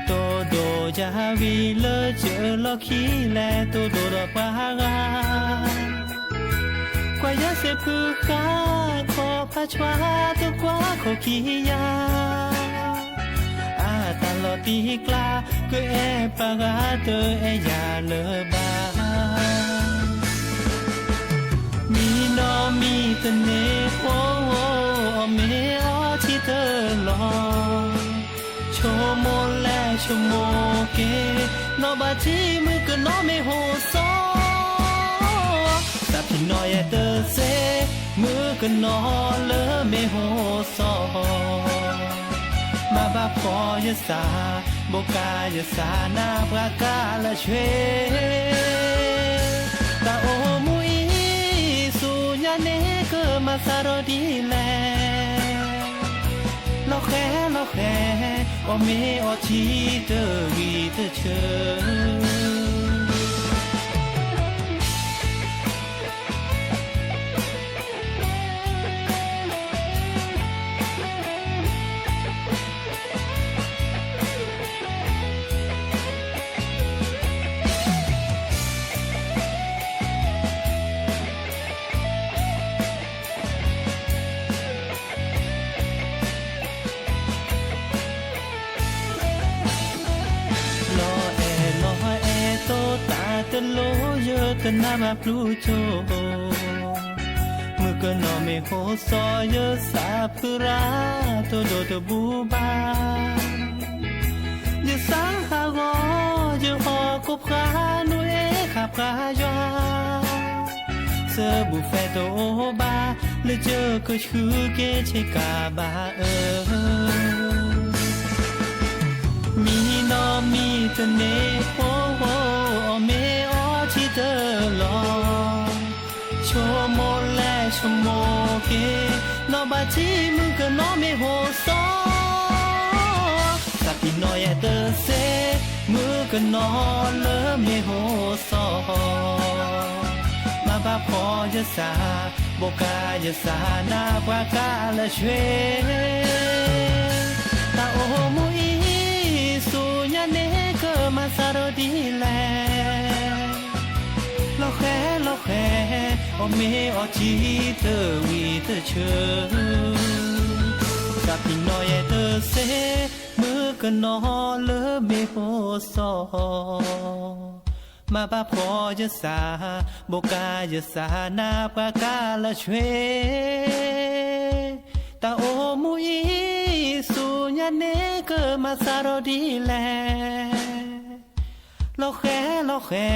တိဒိၣ်ယၤဝံၤလၢစၢလီၢ်ခံလဲၣ် တိဒိၣ်ဒီးပှၤဂၤ ကွၢ်ယၤစ့ဖုဃါ ခီဖးဆွါတကွၢ်ခိၣ်ခံယၤ, အတၢ်လီၤတံၢ်ကျါ ကအဲၣ်ပှၤဂၤတအဲၣ်ယၤလၢၤဘၣ်. မံနီၤမံတန့ၢ်ဖိ အီၣ်မ့ၤအီထံတလီၢ်, ဆိကမိၣ်လဲၣ်ဆိကမိၣ်က့ၤ, နီၢ်ဘၣ်ထံမုၣ်ကနီၤမ့ၢ်ဟိၣ်စီၤ သးဖံးနီၢ်ယဲတသ့, မုၣ်ကနီၤလၢမ့ၢ်ဟိၣ်စီၤ, မၤဘၣ်ဖှီၣ်ယသး, ဘိးကါယသးနၤပှၤကါလၢဆွ့, တၢ်အိၣ်မူအံၤ ဆူညါန့ၣ်ကမၤသးဒီးဒ်လဲၣ် လီၤဃဲၤလီၤဃဲၤ, အီၣ်မ့ၤအီထံတဂ့ၤတဆၢ. လီၤအဲၣ်လီၤအဲၣ်တိတၢ်တလိၤ ယတနၢ်ဘၣ်ပျူၤကၠိ, မုၣ် ကနီၤမ့ၢ်ဟိစီ ယသးဖုရၣ် တဒိၣ်တဘူၣ်ဘၣ်. ယသးဟးဂီၤ ယအီၣ်ကိးဖျါ နူၢ်အ့ၣ်ဃာ်ပှၤယွၤ, သဘူၣ်ဖဲတအိၣ်ဘၣ် လၢယကဆှုက့ၤဆ့ကၤဘၣ်ဧၢ. မံနီၤမံတန့ၢ်ဖိ အီၣ်မ့ၤအီထံတလီၢ်, ဆိကမိၣ်လဲၤဆိကမိၣ်က့ၤ, နီၢ်ဘၣ်ထံမုၣ်ကနီၤမ့ၢ်ဟိစီ, သးပ့ၤနီၣ်ယဲတသ့ မုၣ်ကနီၤလၢမ့ၢ်ဟိစီ, မၤဘၣ်ဖှီၣ်ယသး ဘိးကါယသးနၤ ပှၤကါလၢဆွ့, တၢ်အိၣ်မူအံၤ ဆူညါန့ၣ် ကမၤစၢ်ဒီးဒ်လဲၣ်. လီၤဃဲလီၤဃဲ အီၣ်မ့ၤအီထံတဝံၤတဆၢ, သးပ့ၤနီၣ်ယဲတသ့ မုၣ်ကနီၤလၢမ့ၢ်ဟိစီ, မၤဘၣ်ဖှီၣ်ယသး ဘိးကါယသးနၤ ပှၤကါလၢဆွ့, တၢ်အိၣ်မူအံၤ ဆူညါန့ၣ် ကမၤစၢ်ဒီးဒ်လဲၣ်. လီၤဃဲလီၤဃဲ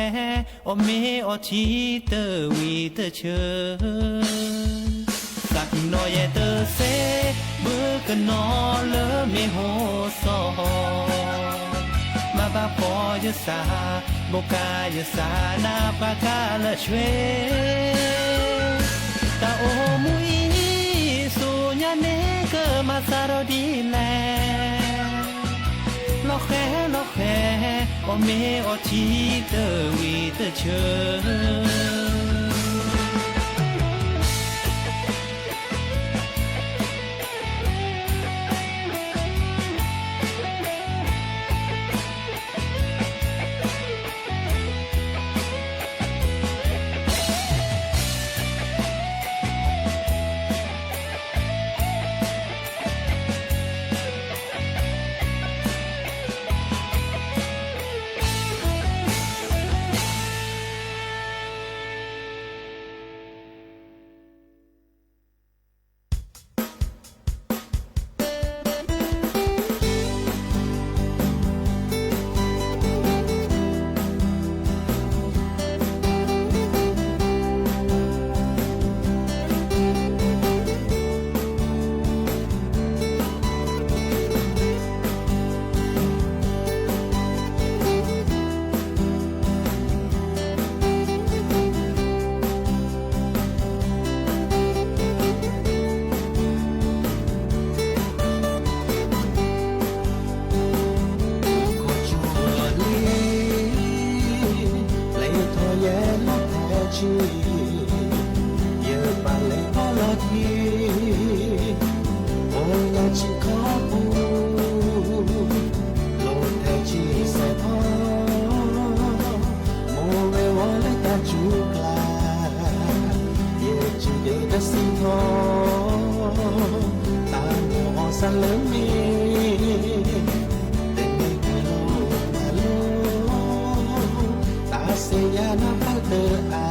အီၣ်မ့ၤအီထံတဝံၤတဆၢ, သးပ့ၤနီၣ်ယဲတသ့ မုၣ်ကနီၤလၢမ့ၢ်ဟိစီ, မၤဘၣ်ဖှီၣ်ယသး ဘိးကါယသးနၤ ပှၤကါလၢဆွ့, တၢ်အိၣ်မူအံၤ ဆူညါန့ၣ် ကမၤစၢ်ဒီးဒ်လဲၣ်. လီၤဃဲလီၤဃဲ အီၣ်မ့ၤအီထံတဝံၤတဆၢ.လၢယထီၣ်ယဲလီၤဖဲဆံ, ယပာ်လဲၤအီၣ်လီၤခံ, အိၣ်လၢဆံခီပူၤ, လီၤဖဲဆံစဲးထီၣ်, မိၢ်ဝဲဝီလၢတၢ်စူၤကျါ, ယစူၤဒ့တစံးထီၣ်, တၢ်မိၣ်အီၣ်စၢ်လၢမ့ၢ် တမ့ၢ်ကလီၤဘၣ်လီၤ, တၢ်စဲယၤနၢ်ပၢၢ်တအါ,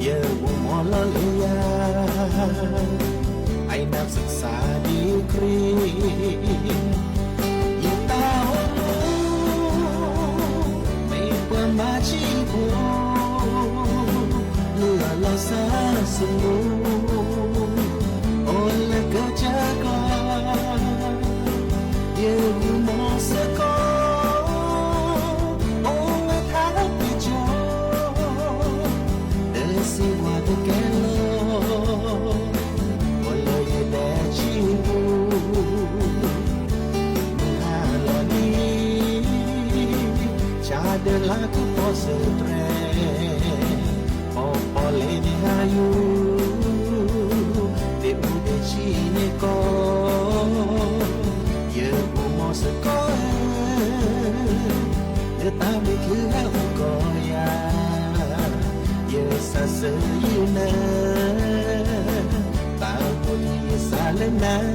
ယအိၣ်မီလီၤလၢယၤ, အံၤနၢ်စၢ်စၢ်ဒ်ခရံာ်, ယတၢ်အိၣ်မူ မ့ၢ်ပှၤမၤဆံးဖိ, လုၢ်အလီၢ်စၢ်စိမိၤ, အိၣ်လၢကစၢ်ကျါ, ယမုၢ်မီၤစ့ၢ်ကီး, အိၣ်ဝဲထါတကၠိ, တစံးကွၢ်တကဲလီၤ, အိၣ်လၢယဒဲဆံးပူၤ, မုၢ်ဟါလီၤလံ, ဆၣ်ဒၢလါကပီၤစၢၤတြဲၤ, ပီၤပီၤလဲၤန့ၣ်ဟါယူၤ, ဒ့ၣ်အူဒ့ၣ်ဆံးန့ၣ်ကီး, ယအိၣ်မီစ့ၢ်ကီးဧၢ, လၢတၢ်မ့ၢ်ချုးဟဲအိၣ်ကီးယၤ, ယစၢ်စၢၤယုၢ်နၤ, တၢ်အိၣ်ဖှိၣ်ယစၢ်လၢနၤ.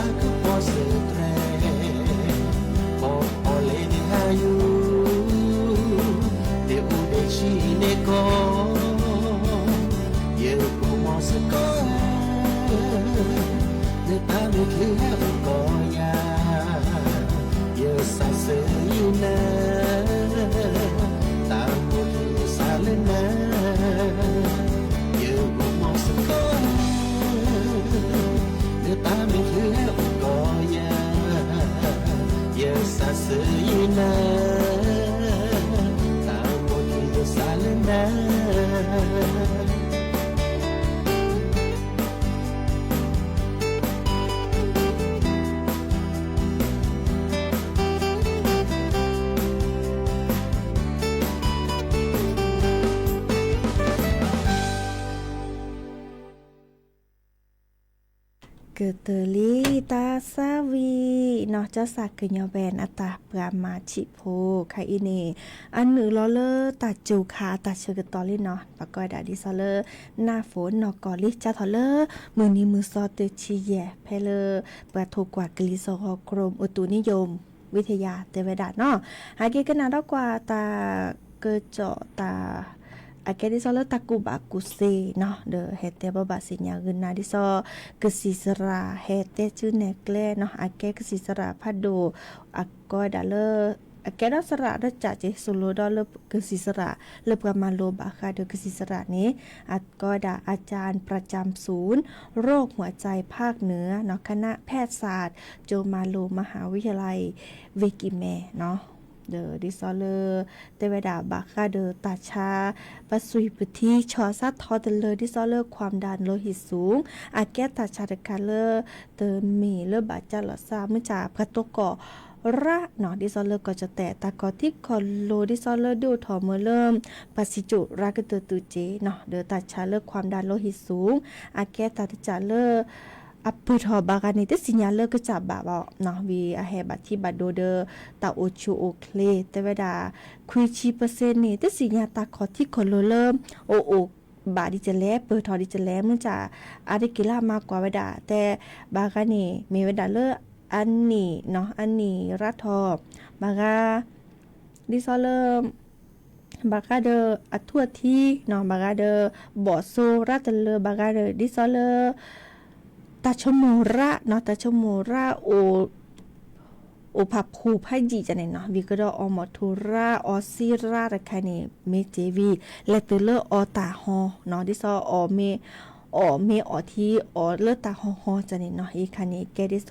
ကပီၤစၢၤတြဲၤ, ပီၤပီၤလၢနဟးယူၤ, နအိၣ်ဒံးဆံးန့ၢ်ကီၢ်, ယကမီၤစ့ၢ်ကီးဧၢ, နတၢ်မ့ၢ်ချုးဟဲအိၣ်ကီၢ်ယၤ, ယစးဆၢယနၤ, တၢ်မိၣ်ကစၢ်လၢနၤ ယကမီၤစ့ၢ်ကီးဧၢ, နတၢ်မ့ၢ်ချုးဟဲအိၣ်ကီၢ်ယၤ, ယစးဆၢယနၤ, တၢ်မိၣ်ကစၢ်လၢနၤ. ကတၢၢ်လံတၢ်သးဝံၣ်နီၤ ကၠီစၢ်ကညီဘဲၣ်အတၢ်ပှၤမၤဆံးဖိခါအံၤန့ၣ် အနုာ်လီၤလၢတၢ်စူၤခါအတၢ်ဆၢကတီၢ်လံနီၤ ပှၤကိးဝဲဒၣ်ဒ်သိးလၢ နၢ်ဖိနီၢ်ကီၢ်လံ စးထီၣ်လၢ မုၢ်နံၤမုၢ်သီတဆံယဲၢ် ဖဲလၢ ပှၤထိၣ်ကွၢ်ကလံၤစိး ကရူၢ်မုတုနံၣ်ယိၤ ဝံထယါ တဲဝဲဒၣ်နီၤ ဟဲက့ၤကနၣ်ဒီးကွၢ်တၢ် ကစီၣ်တၢ် အကဲဒ်သိးလၢတၢ်ကူၣ်ဘၣ်ကူၣ်သ့နီၤ ဒီးဟဲတဲဘၣ်ဘၣ်သ့ၣ်ညါဂ့ၤနၤဒ်သိး ကစံးစရၣ် ဟဲတဲစုနဲၣ်ကျဲနီၤ အကဲကစံးစရၣ်ဖးဒိၣ် အကိးဝဲဒၣ်လၢ အကဲဒီးစရၣ်ဒီးကးက့ၤ ဆိလိဒီးလၢကစံးစရၣ် လၢပှၤမၤလိဘၣ်ဃးဒီးကစံးစရၣ်န့ၣ် အကိးဝဲဒၣ် อาจารย์ประจำศูนย์โรคหัวใจภาคเหนือနီၤ คณะแพทยศาสตร์ จุฬาลงกรณ์มหาวิทยาลัย เวกิแม နီၤ ဒီးဒ်သိးလၢ တဲဝဲဒၣ်ဘၣ်ဃးဒီးတၢ်ဆါ ပစွံၣ်ပထံ ဆီၣ်အသးထီတလၢ ဒ်သိးလၢ ความดันโลหิตสูง အကဲတၢ်ဆါတခါလၢ တမ့ၢ်လၢဘၣ်ကၢ်လီၤစၢ် မုၢ်ဆါ ပှၤတိကီၢ်ရၣ်နီၤ ဒ်သိးလၢကီၢ်ကၠီၣ်တဲၣ် တၢ်ခီၣ်ထံးခီၣ်လိၤ ဒ်သိးလၢဒုးအိၣ်ထီၣ်မၢလၢ ပှၤစံၣ်စိၤရၣ်ကတၢၢ်တုၤက့နီၤ ဒီးတၢ်ဆါလၢ ความดันโลหิตสูง အကဲတၢ်တစၢ်လၢ အပၢၢ်ထီၣ်ဘၣ်ဂၤန့ၣ် တသ့ၣ်ညါလၢကစၢ်ဘၣ်ဘၣ်နီၤ ဝံၤအဟဲဘၣ်ထံဘၣ်ဒိဒီး တၢ်အိၣ်ဆူၣ်အိၣ်ချ့ တဲဝဲဒၣ် ခွံဆံပၢၢ်စ့ၣ်န့ၣ် တသ့ၣ်ညါတၢ်ခီၣ်ထံးခီၣ်လိၤလၢ အိၣ်အိၣ်ဘၣ်ဒ်လဲၣ် ပၢၢ်ထီၣ်ဒ်လဲၣ် မုၢ်ဆါ အါတက့ၢ်လၢအမၤကွၢ်ဝဲဒၣ် တဲဘၣ်ဂၤန့ၣ် မ့ၢ်ဝဲဒၣ်လၢ အနံၣ်နီၤ အနံၣ်ရၣ်ထီၣ် ဘၣ်ဂၤ ဒ်သိးလၢ ဘၣ်ဃးဒီးအထူၣ်အထံနီၤ ဘၣ်ဃးဒီး ဘီၣ်စိရၣ်တလၢ ဘၣ်ဃးဒီး ဒ်သိးလၢ တၢ်ဆိကမိၣ်ရၣ်နီၤ တၢ်ဆိကမိၣ်ရၣ် အိၣ်ဖးဖှူဖးယံာ်န့ၣ်နီၤ ဝံၤကဒီးအီမီၣ်ထူရၣ် အီစံရၣ်တခါန့ၣ် မ့ၢ်စ့ၢ်ဝံၤ လဲၤတုၤလၢအီတၢ်ဟီနီၤ ဒ်သိးအီၣ်မ့ၤ အီၣ်မ့ၤအီထံ အီၣ်လၢတၢ်ဟီဟီန့ၣ်နီၤ အံၤခါန့ၣ် ကဲဒ်သိး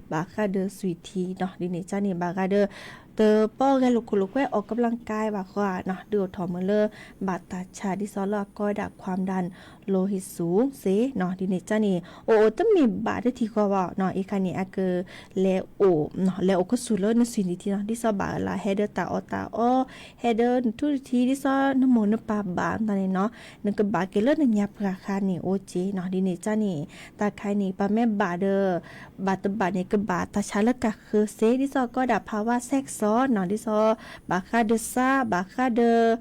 ဘၣ်ဃးဒီးစွံၣ်ထံနီၤ ဒ်န့ၣ်ကန့ၣ် ဘၣ်ဃးဒီး တပီၣ်ဂဲၤလိာ်ခိၣ်လိာ်ကွဲ အီၣ်ကဘျၣ်ကါဘၣ်ဃီနီၤ ဒုးအိၣ်ထီၣ်မၢလၢ ဘၣ်တၢ်ဆါဒ်သိးလၢအကိးဝဲဒၣ် ความดันโลหิตสูง စ့ၢ်နီၤ ဒ်န့ၣ်ကန့ၣ် အိၣ်အိၣ်တမ့ၢ်ဘၣ်တထံၣ်ဃီဘၣ်နီၤ အံၤခါန့ၣ် အက လဲၤအိၣ် လဲၤအိၣ်ကဆူၣ်လၢနစွံၣ်နံၣ်ထံနီၤ ဒ်သိးဘၣ်လၢဟဲဒီးတၢ်အီၣ်တၢ်အီ ဟဲဒီးနထူၣ်နထံ ဒ်သိးနမိၢ်နပၢ်ဘၣ်န့ၣ်နီၤ နကဘၣ်က့ၤလၢနညါပှၤခါန့ၣ် အိၣ်က့နီၤ ဒ်န့ၣ်ကန့ၣ် တၢ်ခါအံၤန့ၣ် ပမ့ၢ်ဘၣ်ဒီး ဘၣ်တဘၣ်န့ၣ် ကဘၣ်တၢ်ဆါလၢကးဃၢစ့ၢ် ဒ်သိးကိးဒၣ် ภาวะแทรกซ้อน နီၤ ဒ်သိး ဘၣ်ဃးဒီးသး ဘၣ်ဃးဒီး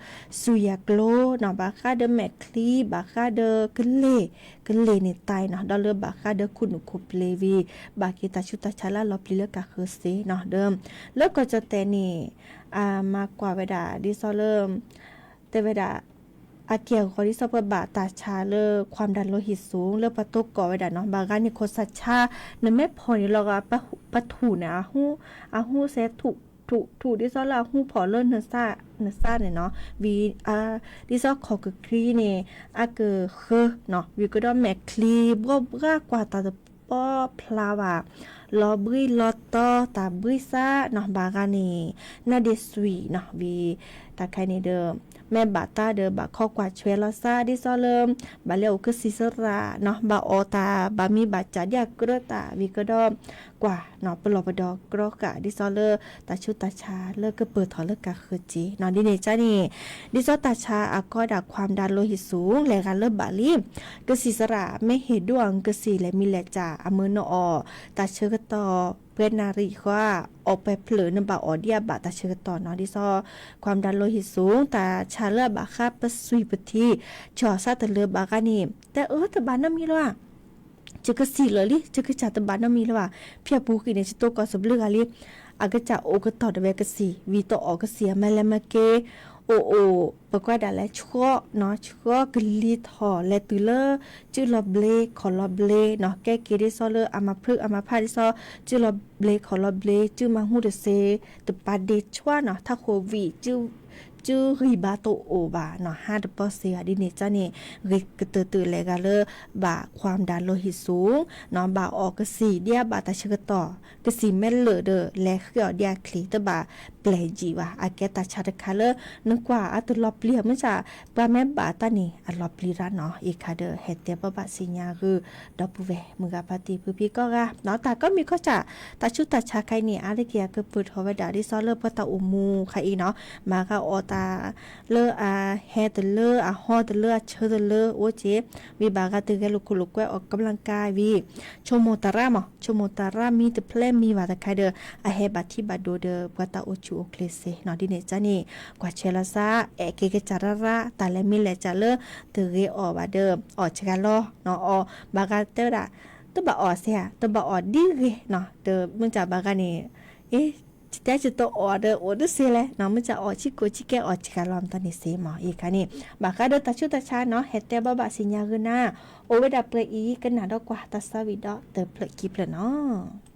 စူၢ်ယၤကျိၤနီၤ ဘၣ်ဃးဒီးမဲာ်ချံ ဘၣ်ဃးဒီးကလ့ၢ် ကလ့ၢ်န့ၣ်တၢ်နီၤ ဒီးလၢဘၣ်ဃးဒီးခိၣ်နူာ်ခိၣ်ပျ့ၤဝံၤ ဘၣ်က့ၤတၢ်ဆူးတၢ်ဆါလၢအလီၤပျံၤလၢကးဃၢစ့ၢ်နီၤ ဒီး လၢကီၢ်ကၠီၣ်တဲၣ်န့ၣ် အမၤကွၢ်ဝဲဒၣ် ဒ်သိးလၢ တဲဝဲဒၣ် အက့ၢ်အဂီၤဒ်သိးပှၤဘၣ်တၢ်ဆါလၢ ความดันโลหิตสูง လၢပှၤတိကီၢ်ဝဲဒၣ်နီၤ ဘၣ်ဂၤန့ၣ် ခိၣ်သးဆါ နမ့ၢ်ဖီၣ်န့ၣ်လီၤဂာ် ပထူၣ်န့ၣ် အဟူးစဲးထူၣ်ထူၣ်ထူၣ် ဒ်သိးလၢအဟူးဖီၣ်လၢနသးန့ၣ်နီၤ ဝံၤ ဒ်သိးခိၣ်ကချံန့ၣ် အကဃၢနီၤ ဝံၤကဒီးမဲာ်ချံ ဘှီဘှါကွၢ်တၢ်တပီၢ်ဖျါဘၣ် လီၤဘှံးလီၤတီၤ တၢ်ဘှံးသးနီၤ ဘၣ်ဂၤန့ၣ် နါဒ့စွံာ်နီၤ ဝံၤ တၢ်ခါအံၤန့ၣ်ဒီး မ့ၢ်ဘၣ်တၢ်ဒီး ဘၣ်ခီကွၢ်ဆွဲလီၤသး ဒ်သိးလၢ ဘၣ်လဲၤအိၣ်ကစံၣ်စရၣ်နီၤ ဘၣ်အီၣ်တၢ် ဘၣ်မံဘၣ်စၢ်ဒ်အကြၢးတၢ် ဝံၤကဒီး ကွၢ်နီၤ ပလီၢ်ပဒီးကြီဃာ် ဒ်သိးလၢ တၢ်ဆူးတၢ်ဆါလၢကပၢၢ်ထီၣ်လၢကးဃၢစ့ၢ်နီၤ ဒ်န့ၣ်ကန့ၣ် ဒ်သိးတၢ်ဆါအကိးဒၣ် ความดันโลหิตสูง လဲၤဂၤလၢဘၣ်လံ ကစံၣ်စရၣ် မ့ၢ်ဟ့ၣ်ဒိၣ်အီၤ ကစံၣ်လဲၤမံလဲၤစၢ် အမၢနအီၣ် တၢ်ဆၢကတီၢ် ပှဲၤနၣ်ရံၣ်ဃီ အီၣ်ပှဲၤဖျၢၣ် နဘၣ်အီၣ်ဒ်အဘၣ်တၢ်ဆၢကတီၢ်နီၤ ဒ်သိး ความดันโลหิตสูง တၢ်ဆါလၢအဘၣ်ဃးပစွံၣ်ပထံ ဆီၣ်သးတလၢဘၣ်ဂၤန့ၣ် တဲအၢတဘၣ်နီတမံၤလီၤဧါ ယကစံးလၢာ်လံ ယကစၢ်တဘၣ်နီတမံၤလၢၤဘၣ်. ဖဲအပူၤကွံာ်န့ၣ် ယတိၢ်ကီၢ်စံးဘျုးဂၤလံ, အကစၢ်အိၣ်ကတီၢ်တဝဲကစံး ဝံၤတအီၣ်ကစံး အမဲာ်လဲၤမဲာ်က့ၤ အိၣ်အိၣ် ပကွၢ်ဒၣ်လဲာ် ဆှီနီၤ ဆှီကလံၤထီၣ်လဲၤတုၤလၢ စုလီၤဘျ့ခီၣ်လီၤဘျ့နီၤ ကဲက့ၤဒ်သိးလၢအမၤဖျုးအမၤဖးဒ်သိး စုလီၤဘျ့ခီၣ်လီၤဘျ့ စုမၤဟူတစ့ တပာ်ဒ့ဆွါနီၤ ထးခိၣ်ဝံၣ် စုဂံၢ်ဘါတအိၣ်ဘၣ်နီၤ ဟါတပီစ့ဘၣ် ဒ်န့ၣ်ကန့ၣ် ဂ့ၤကတၢၢ်တုၤလဲၣ်ဂၤလၢ ဘၣ်ခွါမတၤလိဟံၣ်ဆူၣ်နီၤ ဘၣ်အီၣ်ကစံး ဒ်အဘၣ်တၢ်ဆၢကတီၢ် ကစံးမဲာ်လၢာ်ဒီး လဲၤဃ့အီၣ်ဒ်အချံ တဘၣ်ပျဲၢ်ယံာ်ဘၣ် အကဲတၢ်ဆါတခါလၢ နကွၢ်အတလီၤပျံၤ မုၢ်ဆါ ပှၤမ့ၢ်ဘၣ်တၢ်န့ၣ် အလီၤပျံၤရၣ်နီၤ အံၤခါဒီး ဟဲတဲဘၣ်ဘၣ်စံညါဂုာ် ဒီပုၢ်ဝဲၢ်မုၢ်ဂၤဖါတံၢ်ဖုဖံကိးဂၤနီၤ တၢ်ကီမံၤကီၢ်ဆၣ် တၢ်ဆူးတၢ်ဆါခဲအံၤန့ၣ် အါတက့ၢ်အကပၢၢ်ထီၣ်ဝဲဒၣ်ဒ်သိးလၢပှၤတၢ်အိၣ်မူခဲအံၤနီၤ မၤဂၤအီၣ်တၢ် လၢအဟဲတလၢ အဟီတလၢ အဆၢတလၢ အိၣ်က့ၤ ဝံၤဘၣ်ဂၤတဂဲၤလိာ်ခိၣ်လိာ်ကွဲ အီၣ်ကံဘျံကါဝံၤ ဆိကမိၣ်တၢ်ရၣ်မး ဆိကမိၣ်တၢ်ရၣ်မံတဖျဲမံဘၣ်တခါဒီး အဟဲဘၣ်ထံဘၣ်ဒိဒီး ပှၤတၢ်အိၣ်ဆူၣ်အိၣ်ချ့စ့နီၤ ဒ်န့ၣ်ကန့ၣ် ကွၢ်ဆၢလီၤစၢ် အဲၣ်က့ၤကစၢ်ရၣ်ရၣ် တၢ်လဲၤမံလဲၤစၢ်လၢ တဂ့ၤအီၣ်ဘၣ်ဒီး အီၣ်စှၤလီၤနီၤ အီၣ်ဘၣ်ဂၤတဲဝဲဒၣ် တဘၣ်အီၣ်စ့ဧါ တဘၣ်အီၣ်ဒ်ဂ့ၤနီၤ ဒီးမုၢ်ကၢ်ဘၣ်ဂၤန့ၣ် အ့ တဲယတအီၣ်ဒီးအိၣ်တစ့လဲၣ်နီၤ မုၢ်ကၢ်အီၣ်ဆံးကိာ်ဆံးကဲ အီၣ်စှၤလီၤမတၤန့ၣ်စ့မး အံၤခါန့ၣ် ဘၣ်ဃးဒီးတၢ်ဆူးတၢ်ဆါနီၤ ဟဲတဲဘၣ်ဘၣ်စံညါဂုာ်နၤ အိၣ်ဝဲဒၣ်ပှဲၤအံၤ ကနၣ်ဒီးကွၢ်တၢ်သးဝံၣ်ဒီးတဖျၢၣ်ခံဖျၢၣ်နီၤ.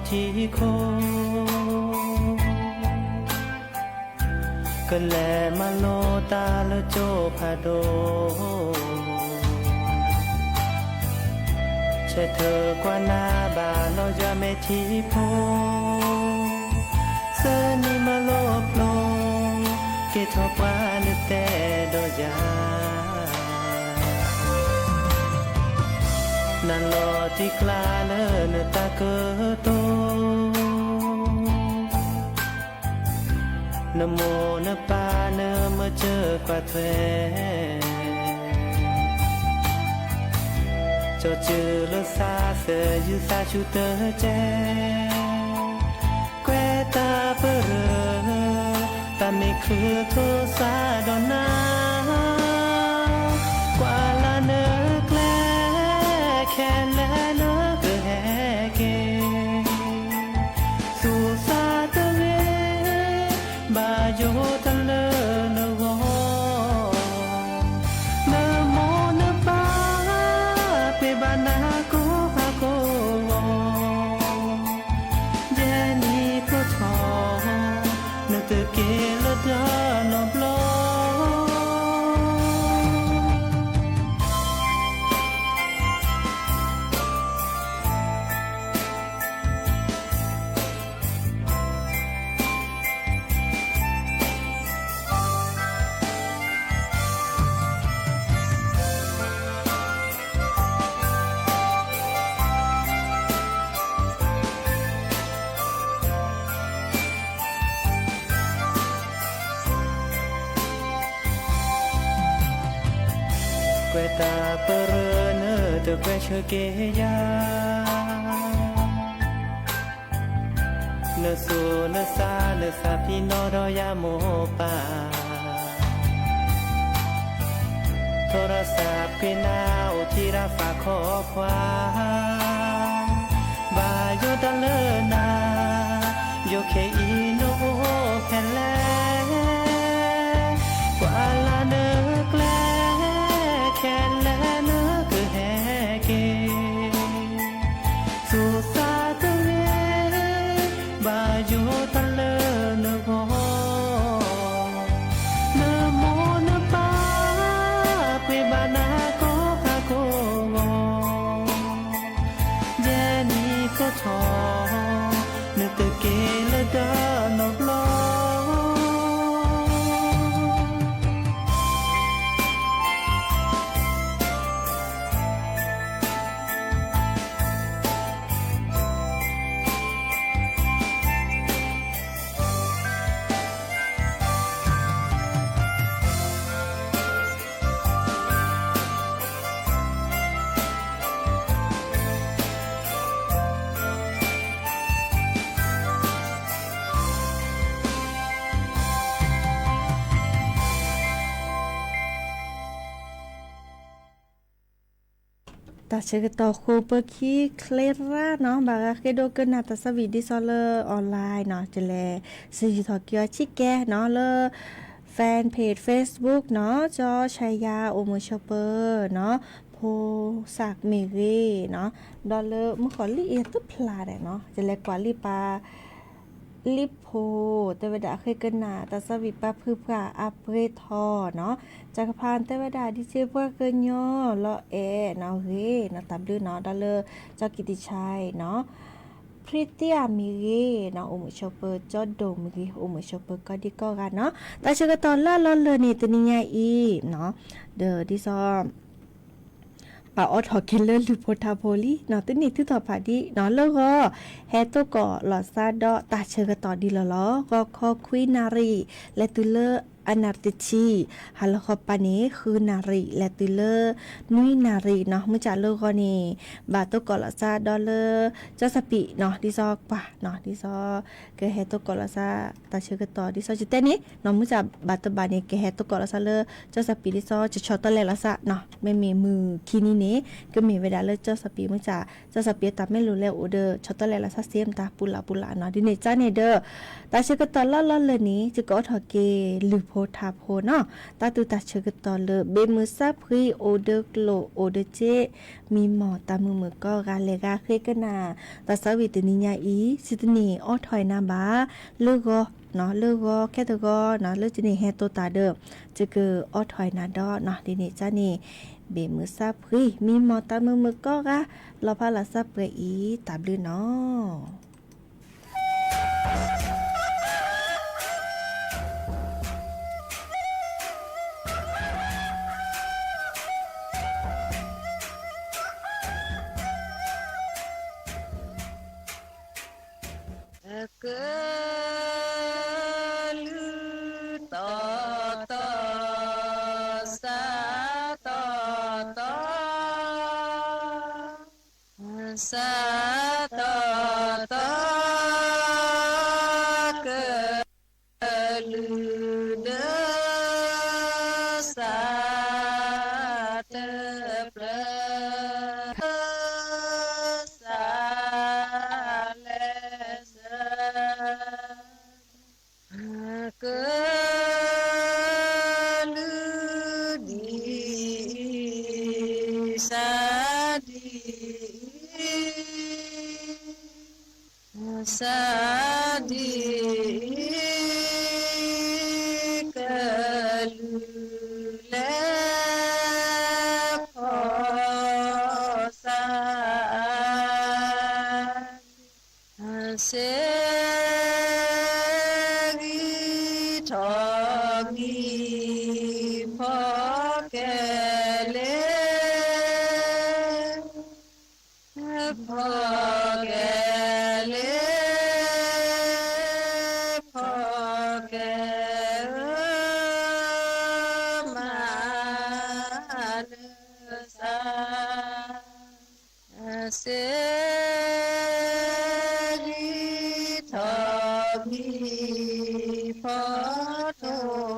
ထံခိၣ် ကလဲၤမၤလိတၢ်လၢကၠိဖးဒိၣ်, ဆဲးထၢၣ်ကွၢ်နၤဘၣ်လီၤယွၤမဲာ်ထံဖိ, သၢနံၣ်မၤလိဖျိ က့ၤထီၣ်ပှၢ်နတဲဒီးယၤ, နလီၤတံၢ်ကျါလၢနတၢ်ကတိၤ, နမိၢ်နပၢ်နမၤစၢၤကွၢ်ထွဲ, ကၠီၤစၢၤလၢသးစၢၤ ယူၢ်သးဆူတကဲ, ကွဲးတၢ်ပရၢ တၢ်မ့ၢ်ချုးထိးသးဒီးနၤ, ကွၢ်လၢနကျဲ ခဲလၢာ်နကဟဲက့ၤ, သူၣ်သးတဂ့ၤ ဘၣ်ယိၣ်တၢ်လၢနဂီၢ်, နမိၢ်နပၢ် ပှ့ၤဘၣ်နၤကိးဟါကိးဂီၤ, ယဲနံၤကိးထီၣ် နတက့ၤလၢတၢ်နီတဘျီ. ကွဲးတၢ်ပရၢ နတကွဲးဆၢက့ၤယၤ, နသူၣ်နသး နသးဖံးနီၣ်ဒီးယၤမိၢ်ပၢ်, ထိရသးကွံာ်နၤ အိၣ်ထံရၣ်သးခီခွါ, ဘၣ်ယိၣ်တၢ်လၢနၤ ယိၣ်ခဲအံၤနအိၣ်ဖဲလဲၣ်, ကွၢ်လၢနကျဲ ခဲလၢာ်နကဟဲက့ၤ, သူၣ်သးတဂ့ၤ ဘၣ်ယိၣ်တၢ်လၢနဂီၢ်, နမိၢ်နပၢ် ပှ့ၤဘၣ်နၤကိးဟါကိးဂီၤ, ယဲနံၤကိးထီၣ် နတက့ၤလၢတၢ်နီတဘျီ. တၢ်ဆၢကတီၢ်ဃိပခံချ့ရၣ်နီၤ, ဘၣ်ဃးဃ့ဒိကနၣ်တၢ်သးဝံၣ်ဒ်သိးလၢ online နီၤ, ကလဲၤစံၣ်ယုာ်ထီၣ်က့ၤအီၤဆံးကဲနီၤ, လၢ fan page Facebook နီၤ, ကၠီဆါယါ အိၣ်မုာ်ဆိးပၢၤနီၤ, ဖိစၢ်မ့ၢ်ဂ့ၤနီၤ, ဒီးလၢမုၢ်ဃီၤလံအံၤတဖျါဒဲးနီၤ, ကလဲၤကွၢ်လံပာ် လံာ်ဖိ တဲဝဲဒၣ်အဃ့ကနၣ် တၢ်သးဝံၣ်ပာ်ဖုပှၤအပှ့ၤထီၣ်နီၤ, တၢ်ကဖၣ်တဲဝဲဒၣ် ဒံးစ့ပှၤကညီလီၤအဲၣ်နီၤ ဂ့ၤနီၤ တၢ်ဘျုးနီၤ, ဒီးလၢ ကၠီကံးတံးဆါနီၤ, ဖရံသံအမ့ၢ်ဂ့ၤနီၤ အိၣ်မုာ်ဆိးပၢၤ, ကၠီဒိၣ်မ့ၢ်ဂ့ၤ အိၣ်မုာ်ဆိးပၢၤ ကိးဒံကိးဂၤနီၤ, တၢ်ဆၢကတီၢ်လၢအလီၢ်လၢာ်န့ၣ် တနံၤညါအံၤနီၤ, ဒီးဒ်သိး ပာ်အိးထီၣ်က့ၤလၢလုၢ်ဖိထါဖိလံနီၤ, သုန့ၢ်သုသီၣ်ဖးဒံးနီၤ, လၢဂီၤ ဟဲသကိးလီၤသးဒီးတၢ်ဆၢကတီၢ်ဒ်လီၤလီၤ, ဂီၤခီခွံနၣ်ရံၣ် လဲၤတုၤလၢအနၣ်ရံၣ်တဆံ, ဟါလီၤခီပၤန့ၣ် ဃုနၣ်ရံၣ် လဲၤတုၤလၢ နွံနၣ်ရံၣ်နီၤ, မုၢ်ဆါလၢဂီၤန့ၣ် ဘၣ်သကိးလီၤသးဒီးလၢ ကၠီၣ်စပံးနီၤ, ဒ်သိးကွၢ်နီၤ, ဒ်သိး ကဟဲသကိးလီၤသး တၢ်ဆၢကတီၢ် ဒ်သိးယတဲန့ၣ်နီၤ, မုၢ်ဆါဘၣ်တဘၣ်န့ၣ် ကဟဲသကိးလီၤသးလၢ ကၠီၣ်စပံး ဒ်သိးကဆီၣ်တလဲလီၤသးနီၤ, မ့မ့ၢ်မုၢ်ခံနံၤန့ၣ် ကမ့ၢ်ဝဲဒၣ်လၢကၠီၣ်စပံး မုၢ်ဆါ, ကၠီၣ်စပံးအတၢ်မ့ၢ်လိာ်လဲၤအိၣ်ဒီး ဆီၣ်တလဲလီၤသးစ့မတၤပူၤလၢ်ပူၤလၢ်နီၤ, ဒ်န့ၣ်ကန့ၣ်ဒီး တၢ်ဆၢကတီၢ်လၢအလီၢ်လၢာ်န့ၣ် ယကအိးထီၣ်က့ၤလုၢ်ဖိ ဖိထါဖိနီၤ, တၢ်သူၣ်တၢ်ဆၢကတီၢ်လၢ ဘ့ၣ်မုၢ်ဆၣ်ဖှံ အိၣ်ဒီးကျိၣ်အိၣ်ဒီးစ့, မံမီၢ်တၢ်မုာ်မုာ်ကီၢ်ဂၤ လဲၤဂၤဃ့ကနၣ် သးစၢ်ဝံၤတနံၤညါအံၤ စံးတန့ၢ် အိးထီၣ်အံၤနၤဘၣ်, လၢဂီၤ, လၢဂီၤခဲတဂီၤနီၤ, လၢစ့န့ၣ်ဟဲတိာ်တၢ်ဒီး စကအိးထီၣ်အံၤနၤဒီးနီၤ, ဒ်န့ၣ်ကန့ၣ် ဘ့ၣ်မုၢ်ဆၣ်ဖှံ မံမီၢ်တၢ်မုာ်မုာ်ကီၢ်ဂၤ လီၤဖးလၢ်စၢ်ပှဲၤအံၤ တၢ်ဘျုးနီၤ. ကလုၢ်တီတီ စးတီတီ စးတီတီ ကလုၢ်ဒီးစးတဖျၢၣ် စးလဲၤဆၢ ကလုၢ်ဒ်အံၤ စးဒ်အံၤ စးဒ်အံၤ ကလုၢ်လဲၤဖီၣ်စး စဲဂံၢ်ထီၣ်မံၤ ဖီၣ်ကလဲၤ ဖီၣ်ကလဲၤ ဖီၣ်ကလဲၤ မၤနၢၤစး စဲဂံၢ်ထီၣ်မံၤ ဖီၣ်ထိၣ်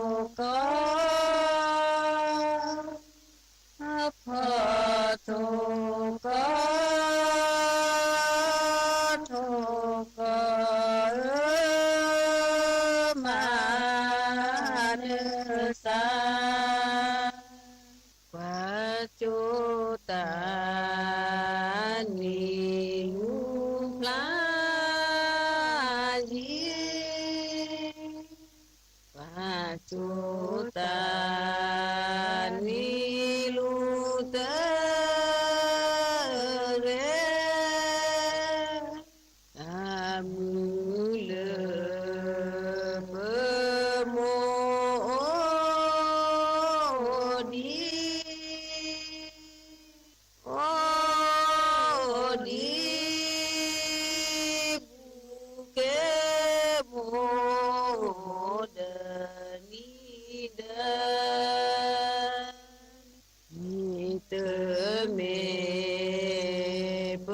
ကီၢ် ဖီၣ်ထိၣ်ကီၢ် ထိၣ်ကီၢ်ဧၢ မၤနၢၤစး ကွၢ်ကၠိတၢ် နံၤလူၤဖျါယံၤ ကွၢ်ကၠိတၢ် နံၤလူၤတဂ့ၤ တၢ်မုာ်လၢ ပမိၢ်အိၣ်ဒံး အိၣ်ဒံး ဘူးက့ၤမိၢ်ဒီးနံၤဒီး မ့ၢ်တမ့ၢ် ပ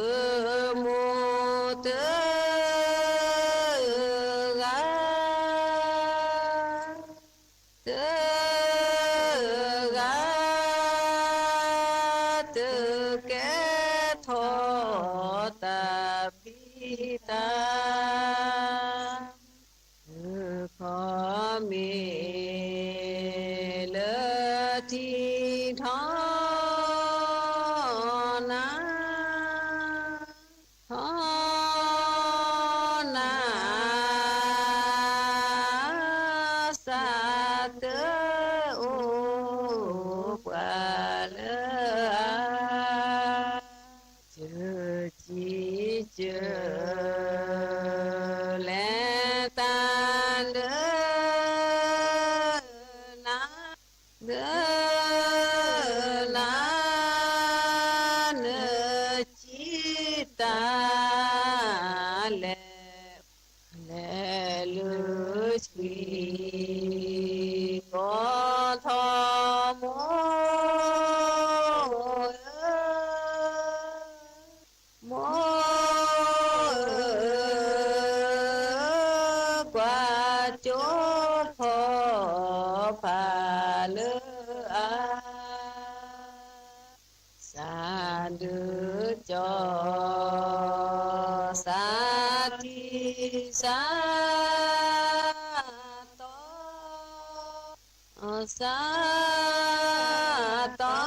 မိၢ်တဂၤ တဂၤ တကဲထီၣ်တၢ်ဖံး တၢ် တခီမ့ၢ်လၢ ထံထီၣ်နၤ ထီၣ်နၤ စးတအိၣ်ပှၤလၢအ စၢကံစၢ လဲၤတၢ်လၢနၤ လၢနၤ နစံးတၢ်လဲၣ် လဲၤလၢဆှံ ကိးထီၣ်မိၢ်ဧၢ မိၢ်ဧၢ ကွၢ်ကၠိဖီဖးလၢအါ စးဒုးကၠီ စးထံစးတီ စးထီၣ် စးဘျံး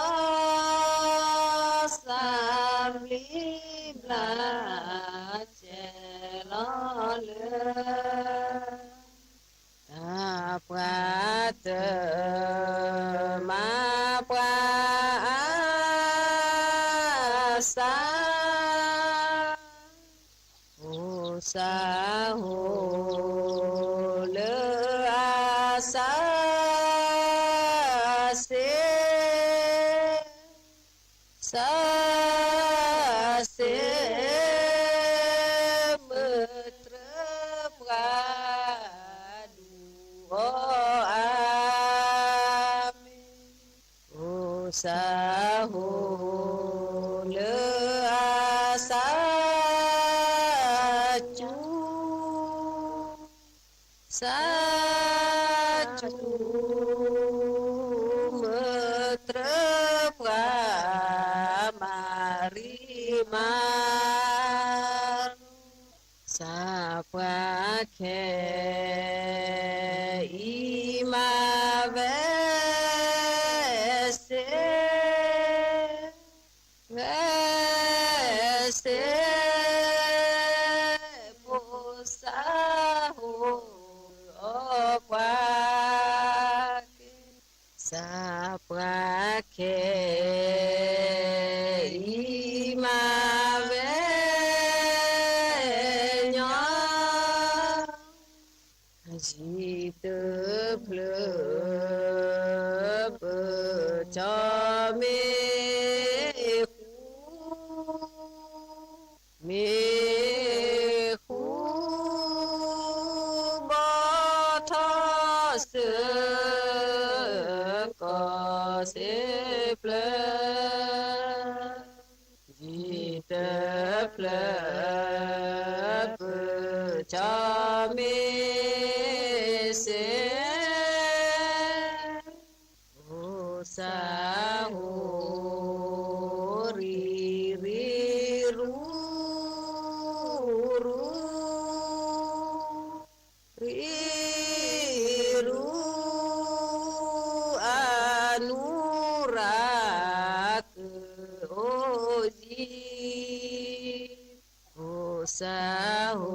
ဘျါစဲၤလီၤလၢ တၢ်ပှၤတမၤပှၤအါ စး အိၣ်စးဟိ လၢအစး စ့ စးစ့ မုၢ်တြၢပှၤဒူၣ်အီၤ အၤမ့ၣ် အိၣ်စးဟိ လၢအစး စူ စးစူ မုၢ်တြၢပှၤ မၤရံမၤ စးပှၤခဲအံၤမၤဝဲစ့ ဝဲစ့ ဖိစးဟိ အီၣ်ပှၤ စးပှၤခဲအံၤမၤဝဲညီ ယံၤတဖျၢၣ် ပကၠီမ့ၢ်ဃူ မ့ၢ်ဃူ ဘီထီၣ်စၢၤ ကီၢ်စ့ဖျၢၣ် ယံၤတဖျၢၣ် ပကၠီမ့ၢ်စ့ အိၣ်စးဟိ ရံရံရူရူ ရံရူ အနူရၤ ကအိၣ်ယံၤ အိၣ်စးဟိ